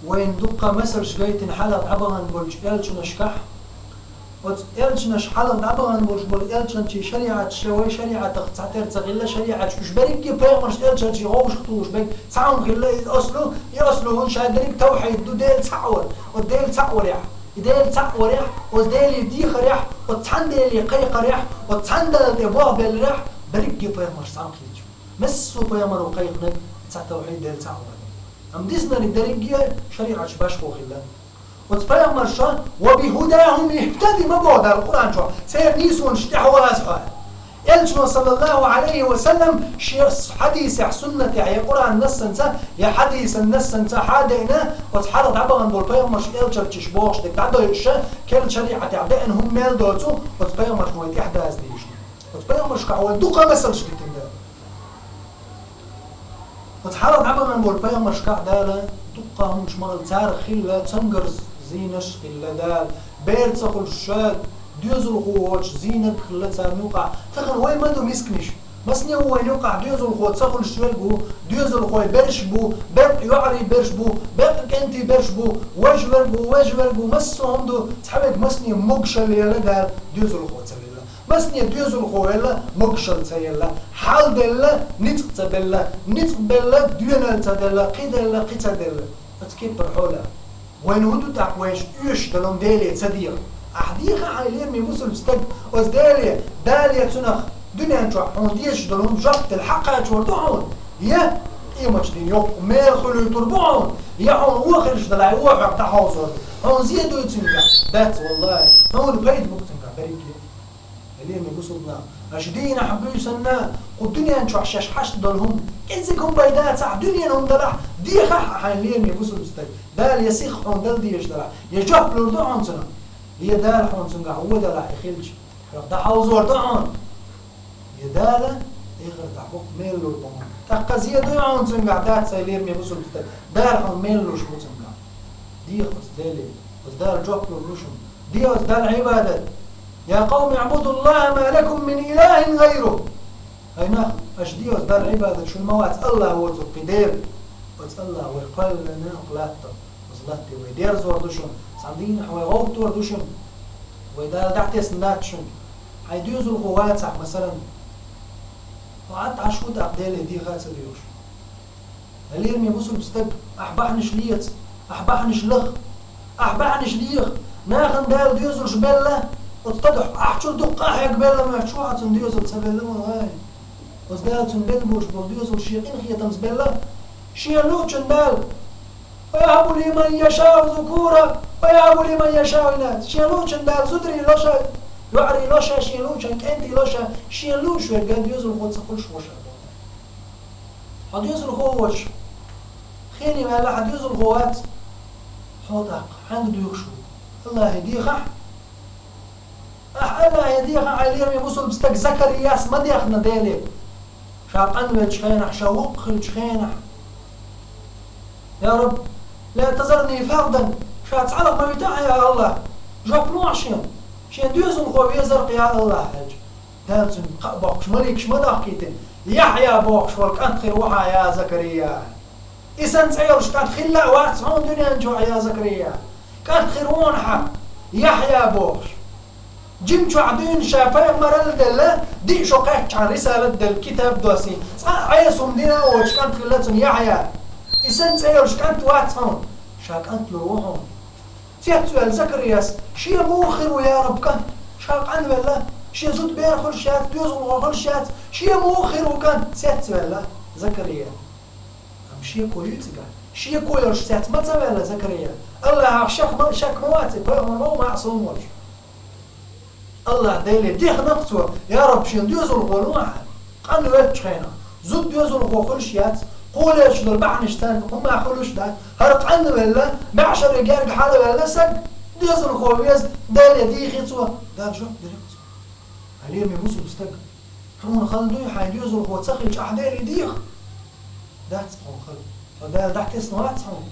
вайна дукха масалш гайтина хьалха дӀабахана болчу элчанашкахь. Оцу элчанаш хьалха дӀабахана болуш болу элчанчийн шариӀаташ, вай шариӀатах цхьатера ца хилла шариӀаташ, уьш берриге пайхамарш элчанчийн вовшах тухуш берг цхьа хӀума хилла, иза аслу, и аслу хӀума ша дерриг тавхьид ду, Дела цхьаъ вар. Оцу Дела цхьаъ варехь, и Дела цхьаъ варехь, оцу Деле дехарехь, оцу цхьана Деле кхайкхарехь, оцу цхьана Далла тӀе болх белларехь, берриге пайхамарш цхьаьна хилча. Массо а пайхамаро кхайкхинарг цхьа тавхьид, Дела цхьаъ вар. Амма диснарг дерриге шариӀаташ башхо хилла. Оцу пайхамарша: «Ва бихудахум ихтади», ма боху Дала Къуръан чохь, церан нийсонаш тӀехь ваза хьо. Элчано, саллаллаху Ӏалайхи ва саллам, шен хьадисехь, суннатехь, я Къуръан нассанца, я хьадисан нассанца хьадеана, оцу хьалха дӀабахана болу пайхамарш, элчанчаш бохуш дерг дӀадойуша, керла шариӀатехь деана хӀума мел доцу, оцу пайхамаршна вай тӀехь даза дийшина. Оцу пайхамаршкахь вай дукха масалш гитина Дала. Оцу хьалха дӀабахана болу пайхамаршкахь Дала дуккха хӀуманаш ма-аллара, царах хилла цамгарш, зийнарш хилла Дала. Бер ца хуьлуш ша доьзалхо воцуш зийнарг хилла царна юкъахь. Тахана вай ма ду мисканаш. Масане ву вайна юкъахь доьзалхо ца хуьлуш верг ву, доьзалхойн берш бу, беккъа йоӀарийн берш бу, беккъа кӀентийн берш бу, важа верг ву, вежа верг ву, массо а хӀума ду, цхьаверг масане могушалла елла Дала, доьзалхо ца велла. Масане доьзалхо велла, могушалла ца елла, хьал делла, ницкъ ца делла, ницкъ белла, доьналла ца делла, кхин делла, кхин ца делла. Оцу кепара хьолехь. Вайна хӀун ду тӀаккха, вайша оьшуш долу хӀума Деле ца деха? Ахьа деха, хьайн лераме бусалба стаг, оцу Деле, Дала я цунах дуьнен чохь хьуна дезаш долу хӀума жоп делла хьакхачор ду хьуна? Я къематдийнахь йоккха мел хуьлуьйтур бу хьуна? Я хьуна вон хилча далахь, вон хьоьга дӀахьовзор ду? Хьуна зе дуй цуьнгахь? Дац, валлахӀи, хьуна пайда бу цуьнгахь берриге. Лераме бусалба нах, аша дийнахь буьйсанна, кху дуьнен чохь шаьш хьашт долу хӀума, кӀеззиг хӀума бай дацахь, дуьненан хӀума далахь, дехахь а, хьайн лераме бусалба стаг, Дала я сих хьуна дала дезаш далахь, я жоп лур ду хьуна цунах, я Дала хьуна цуьнгахь вон далахь и хилча, хьоьга дӀахьовзор ду хьуна, я Дала эхартахь боккха мел лур бу хьуна. ТӀаккха зе дуй хьуна цуьнгахь? Дац, хьайн лераме бусалба стаг, Дала хьуна мел луш ву цуьнгахь. Деха оцу Деле, оцу Далла жоп лур ду шуна. Де оцу Далла Ӏибадат. «Я къавми аъбудуллахӀа ма лакум мин илахӀин гӀайрухӀ». ХӀай нах, аша де оцу Далла Ӏибадат, шуна ма вац АллахӀ воцург кхин Дела. Оцу АллахӀа вай кхоьллина, кху латта, оцу латте вай дерзор ду шуна, цхьана дийнахь вай гӀовттор ду шуна. Вай Дала дӀатесна дац шуна. Хьайн доьзалхо вацахь, масалан, хьо Ӏад Ӏаш ву тӀаккха Деле деха а ца доьхуш. Лераме бусалба стаг, ахь бахьанаш леца, ахь бахьанаш лаха, ахь бахьанаш леха. Нахана Дала доьзалш белла, оцу тадахь ахь чуьра дуккха а хьегна белла моьттуш ву хьо, цунна доьзал ца белла ма вай. Оцу Дала цунна белла болуш болу доьзал шен къинхетамца белла, шена луучунна Дала: «Фа яхӀабу лиман яшаъу зукура, ва яхӀабу лиман яшаъу инас». Шена луучунна Дала зударий ло ша, йоӀарий ло ша, шена луучунна кӀентий ло ша, шена лууш верг доьзалхо ца хуьлуш ву ша. Хьо доьзалхо воцуш, хене ваьлла хьан доьзалхо вац, хьо тӀаккха хьаьнга доьхуш ву? АллахӀе дехахь. Ахь АллахӀе дехахь, хьайн лераме бусалба стаг Закарияс ма дехна Деле. Ша къанвеллачу хенахь, ша воккха хиллачу хенахь: «Я Рабби, ла тазарни фардан», ша цхьалха ма витахь, я АллахӀ. Жоп лохьа шена, шен доьзалхо везарх, я АллахӀ, аьлча. Дала цуьнга кхаъ боккхуш маликаш ма дахкийтина: «Яхьъя бохуш волу кӀант хир ву хьан, я Закария». И санна цӀе йолуш кӀант хилла а вац хьуна дуьнен чохь, я Закария. КӀант хир ву хьан, Яхьъя бохуш. Жима чохь дуьйна ша пайхамаралла делла, диъ шо кхаьччахьана рисалат делла, китаб доссийна, цкъа а Ӏеса хӀума дина а воцуш кӀант хилла цунна Яхьъя. И санна цӀе йолуш кӀант вац хьуна, ша кӀант лур ву хьуна. Цецваьлла Закарияс: «Шен муха хир ву, я Рабби, кӀант? Ша къанвелла, шен зуда бер хуьлуш яц, доьзалхо хуьлуш яц, шен муха хир ву кӀант?» Цецваьлла Закария. Амма шеко ю цигахь? Шеко йолуш цец ма ца ваьлла Закария. АллахӀах шек ма, шек ма вац и, пайхамар ма ву маӀсум волуш. АллахӀ Деле дехнарх цо: «Я Рабби, шен доьзалхо ло хьан, къанвеллачу хенахь, зуда, доьзалхо хуьлуш яц, кхоллаелча долу бахьанаш цаьрга хӀумма хуьлуш дац, хӀара къанвелла, маьӀшаре герга хьалаваьлла саг, доьзалхо веза, Деле дийхи цо». Дала жоп делира цунна. Хьайн лераме бусалба стаг, хьуна хала дуй, хьайн доьзалхо ца хилча ахь Деле деха? Дац хьуна хала. Хьо Дала дӀатесна вац хьуна.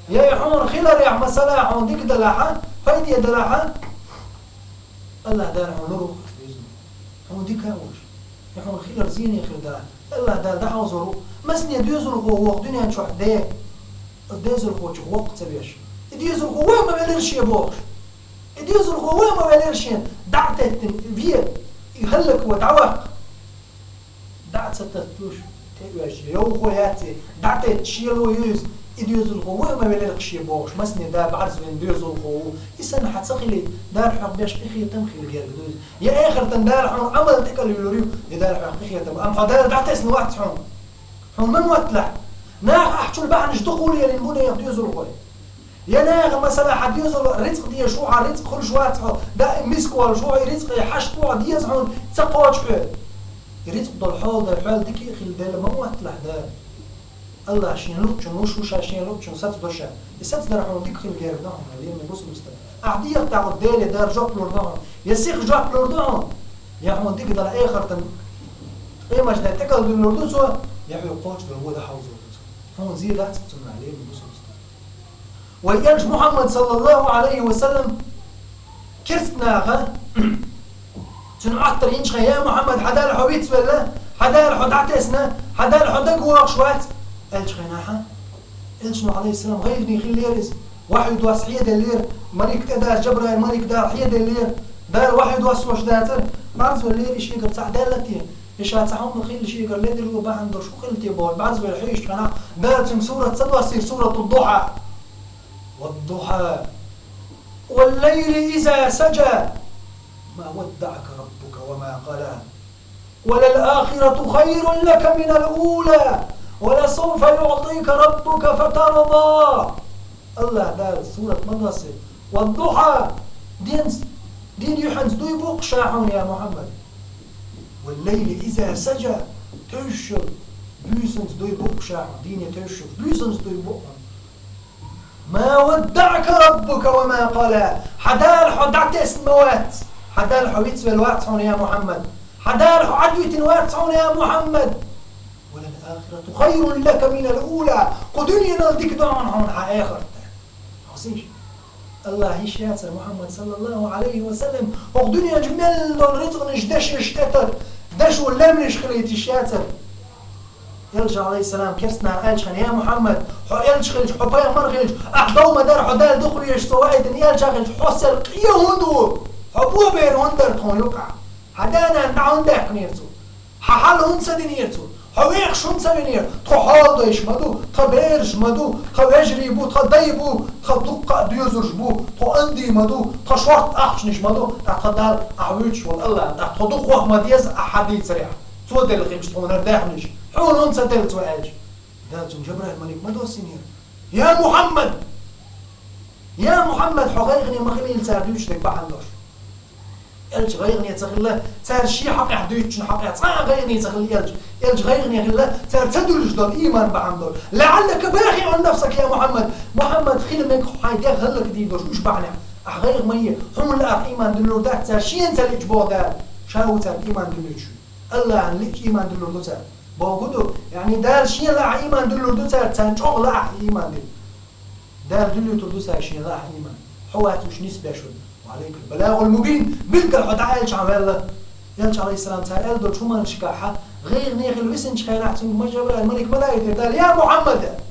Я и хьуна хиларехь, масала, хьуна дика далахь а, пайде далахь а, АллахӀ Дала хьуна лур ву хьан доьзал. Хьуна дика а вуш. И хьуна хилар зене хир дара. Аллах Дала дӀахьовзор ву. Масане доьзалхо воккху дуьнен чохь де. Оцу доьзалхочух воккха ца веш. И доьзалхо вай ма велира шен бохуш. И доьзалхо вай ма велира шен. ДӀа а теттина, ве. И хӀаллакво дӀаваккха. ДӀа а ца таттуш, тӀеоьжча, йовхо яц и, дӀатетта шело ю иза, и доьзалхо вай ма велира шен бохуш, масане да бӀарзвина доьзалхо ву, и санна хьан ца хилийта, Дала хьох беш къинхетам хила герга ду иза. Я эхартан Дала хьуна Ӏамал тӀекӀалвуьлур ю, я Дала хьох къинхетам, амма хьо Дала дӀатесна вац хьуна. Хьуна ма мотталахь. Наха ахь чул бахьанаш дукха лелийна бу нехан доьзалхой. Я наха, масала, хьан доьзал рицкъ дезаш ву, хьан рицкъ хуьлуш вац хьо, даим миска волуш ву хьо, и рицкъе хьашт ву хьо, деза хьуна, ца кхочу хьоьга. И рицкъ долу хьоладар хьоьл дика а хила делла ма мотталахь Дала. Аллах шен луъучун луш ву ша, шен луъучун сацадо ша. И сацадар хьуна дика хила герга ду хьуна, лераме бусалба стаг. Ахь дехьа тӀехь Деле Дала жоп лур ду хьуна, я сиха жоп лур ду хьуна, я хьуна дика дала эхартан къематде тӀекӀалдуьллур ду цо, я хьоьга кхочуш долу вон дӀахьовзор ду цо. Хьуна зен дац цунна, лераме бусалба стаг. Вай элча Мухьаммад, саллаллаху Ӏалайхи ва саллам, керста наха цуьнан Ӏоттар йинчхьа: «Я Мухьаммад, хьан Дала хьо вицвелла, хьан Дала хьо дӀатесна, хьан Дала хьо дагавогӀуш вац», аьллачу хенахь, элчано, Ӏалайхиссалам, гӀайгӀане хиллера иза. Вахьйу досса хьеделлера, малик тӀедаза, Жабраил малик Дала хьеделлера. Дала вахьйу доссош дацара, бӀарзвеллера и шегара цхьаъ даьлла те? И ша цхьа хӀума хилла шегара ледарло бахьана долуш хӀун хилла те бохуш, бӀарзвелла хьоьжучу хенахь, Дала цуьнга сурат ца доссийра, сурату Духьа. Вад-духьа. Вал-лайли иза сажа. Ма ваддаъака раббука ва ма къала. Ва лал-ахирату хайрун лака минал ула. Ва ласавфа юътика раббука фатарда. Аллах Дала сурат ма доссийра. Вад-духьа. Ден, ден юьхьанца дуй бу-кх ша хьуна, я Мухьаммад. Вал-лайли иза сажа. Тевжаш йолу буьйсанца дуй бу-кх ша хьуна. Дийне тевжаш йолу буьйсанца дуй бу-кх хьуна. Ма ваддаъака раббука ва ма къала. Хьан Дала хьо дӀатесна ма вац. Хьан Дала хьо вицвелла вац хьуна, я Мухьаммад. Хьан Дала хьо Ӏадвитина вац хьуна, я Мухьаммад. Ва лал-ахирату хайрун лака минал ула. Кху дуьненал дика ду хьуна хьан эхарт. Хьо сийша. Аллах йиш яцара Мухьаммад, саллаллаху Ӏалайхи ва саллам, хӀокху дуьнен чу мел долу рицкъанаш дешнаш тӀе тара, дешо лемнаш хилийта йиш яцара. Элча, Ӏалайхиссалам, керста наха аьллачу хенахь: «Я Мухьаммад, хьо элча хилча, хьо пайхамар хилча, ахь дов ма дара, хьо Дала дукха везаш, со ваийтина элча хилча, хьо сел къен хӀунда ву? Хьо бобер хӀунда дара тхуна юкъахь? Хьан да-нана дӀа хӀунда даьккхинера цо? Хьан хьал хӀунда ца динера цо? Хьо вехаш хӀунда ца винера? Тхо хьоладайш ма ду, тхан бераш ма ду, тхан вежарий бу, тхан дай бу, тхан дуккха а доьзалш бу, тхо анди ма ду, тхан шортта ахчанаш ма ду, ткъа тхан Далла ахь вуьйцуш волу Аллах, ткъа тхо дукха ваха ма деза ахь хьан дийцарехь. Цо делла хилча тхуна хӀара даьхнаш. Хьуна хӀунда ца делла цо?» аьлча, Дала цуьнга Жабраил малик ма доссийнера: «Я Мухьаммад! Я Мухьаммад, хьо гӀайгӀане ма хилийла цара дуьйцуш дерг бахьана долуш». Элча гӀайгӀане ца хилла, цара шен хьокъехь дуьйцучун хьокъехь цкъа а гӀайгӀане ца хилла элча. Элча гӀайгӀане хилла, цара ца дуьллуш долу ийман бахьана долуш. «ЛаӀаллака бахиӀун нафсака, я Мухьаммад». Мухьаммад, хила мега хьайн дегӀ хӀаллакдийр долуш уьш бахьанехь. Ахь гӀайгӀа ма е, хьуна лаахь ийман дуьллур дац цара шена ца лиъча боху Дала. Ша ву цаьрга ийман дуьллуьйтуш. Аллахьна лиъча ийман дуьллур ду цара. Боху ду, яъни Дала шена лаахь ийман дуьллур ду цара, царна чӀогӀа лаахь ийман дилла. Дала дуьллуьйтур ду цара шена лаахь ийман. Хьо вац уьш нисбеш верг. Ва Ӏалайкал балагӀул мубин, билггал хьо дӀа аьллачхьана ваьлла. Элча, Ӏалайхиссалам, цара аьлла долчу хӀуманашкахь гӀайгӀане хилла висинчу хенахь цуьнга ма Жабраил малик ма даийтира Дала: «Я Мухьаммад!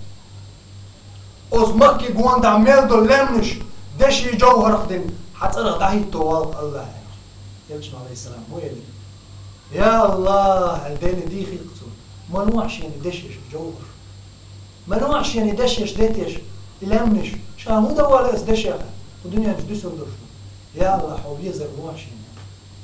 Оцу Макки гондахь мел долу лаьмнаш деши жовхӀарх дина хьан цӀарах дӀахӀитто волу Аллах», – аьлла. Элчано, Ӏалайхиссалам, ма элира: «Я Аллах», – аьлла, Деле дийхира-кх цо. Ма нохьа шена дешеш жовхӀарш. Ма нохьа шена дешеш детеш, и лаьмнаш. Ша хӀун дан вала аса дешех? Кху дуьнен чу дуьсур долуш ду. Я Аллах, хьо везар нохьа шена.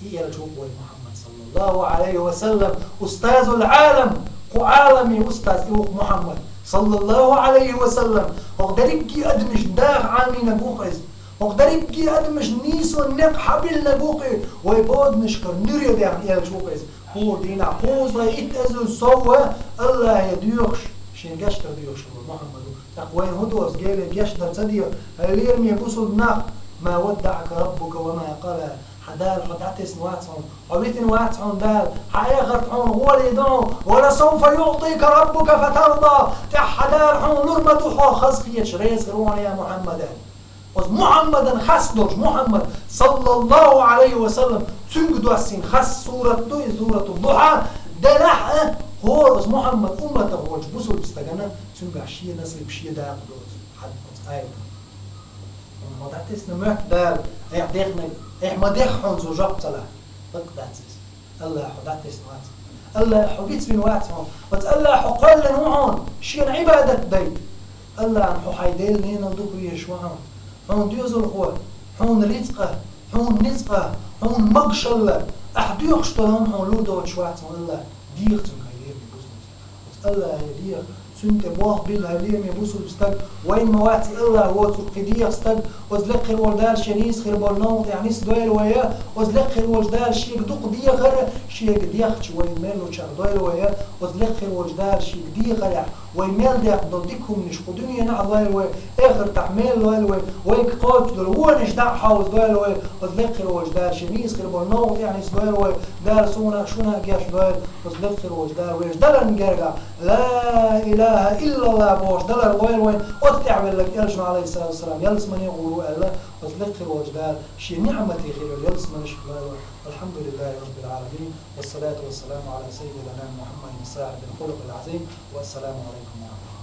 И элча ву-кх вай Мухьаммад, саллаллаху Ӏалайхи ва саллам, устазул Ӏалам, кху Ӏаламийн устаз и ву-кх Мухьаммад, саллаллаху Ӏалайхи ва саллам. ХӀокху дерриге адамашна даха Ӏамийнарг ву-кх иза. ХӀокху дерриге адамашна нийсонан некъ хьабиллинарг ву-кх и, вай боданашкара нуьре даьхна элча ву-кх иза. ХӀора дийнахь кхузткъе итт эзар сов а Аллахье доьхуш, шен гечдар доьхуш волу Мухьаммад ву. ТӀаккха вайна хӀун доцу, геле гечдар ца де, хьайн лераме бусулба нах? Ма ваддаъака раббука ва ма къала. Хьан Дала хьо дӀатесна вац хьуна, хьо витина вац хьуна Дала, хьан эхарт хьуна гӀоле ду хьуна. Ва ласавфа юътика раббука фатарда. ТӀаьхьа хьан Дала хьуна лур ма ду хьо, хазахеташ, реза хир ву хьуна, я Мухьаммад, аьлла. Оцу Мухьаммадан хас долуш, Мухьаммад, саллаллаху Ӏалайхи ва саллам, Цуьнга доссийна хас сурат ду и сурату Духьа, делахь а, хӀора оцу Мухьаммад умматах волчу бусулба стагана цуьнгахь шен насиб, шен дакъа доцу хьан оцу аятах. Хьуна ма дӀатесна моьтту Дала, айхьа дехнарг, айхьа ма дехна хьуна цо жоп ца лахь. Бакъ дац иза. Аллахьа хьо дӀатесна вац. Аллахьа хьо бицвина вац хьуна. Оцу Аллахьа хьо кхоьллина ву хьуна, шена Ӏибадат дайта. Аллахьа хьо хьайн дел-ненал дукха везаш ву хьуна. Хьуна доьзалхо, хьуна рицкъа, хьуна ницкъа, хьуна могушалла, ахь доьхуш долу хӀума хьуна лур доцуш вац хьуна Аллахь, деха цуьнга хьайн лераме бусулба стаг. Оцу Аллахье деха, цуьнан тӀе болх билла хьайн лераме бусулба стаг, вайна ма вац и Аллахь воцург кхин деха стаг, оцу лекха хир волчу Дала шен нийса хир болу новкъа тӀехь нисдойла вай, оцу лекха хир волчу Дала шега дукха дехар, шега дехча вайна мел лучохь дойла вай, оцу лекха хир волчу Дала шега дехарехь, вай мел дехна долу дика хӀуманаш кху дуьненахь а лойла вай, эхартахь мел лойла вай, вайга кхочуш долу вонаш дӀа а хьовзадойла вай, оцу лекха хир волчу Дала шен нийса хир болу новкъа тӀехь нисдойла вай, Дала суна а, шуна а гечдойла, оцу лекха хир волчу Дала вайша даларна гергахь, ла илаха иллаллах бохуш далар лойла вай, оцу тӀехь велларг элчано, алейхиссалату вассалам, ялсамане гӀур ву аьлла, оцу лекха хир волчу Дала шен ниӀмате хир йолу ялсаманаш лойла вай. Алхьамдулиллахи раббил Ӏаламин. Вассалату вассаламу Ӏала саййидина Мухьаммадин сахьибил хулукъил Ӏазим. Вассаламу Ӏалайкум ва рахматуллах.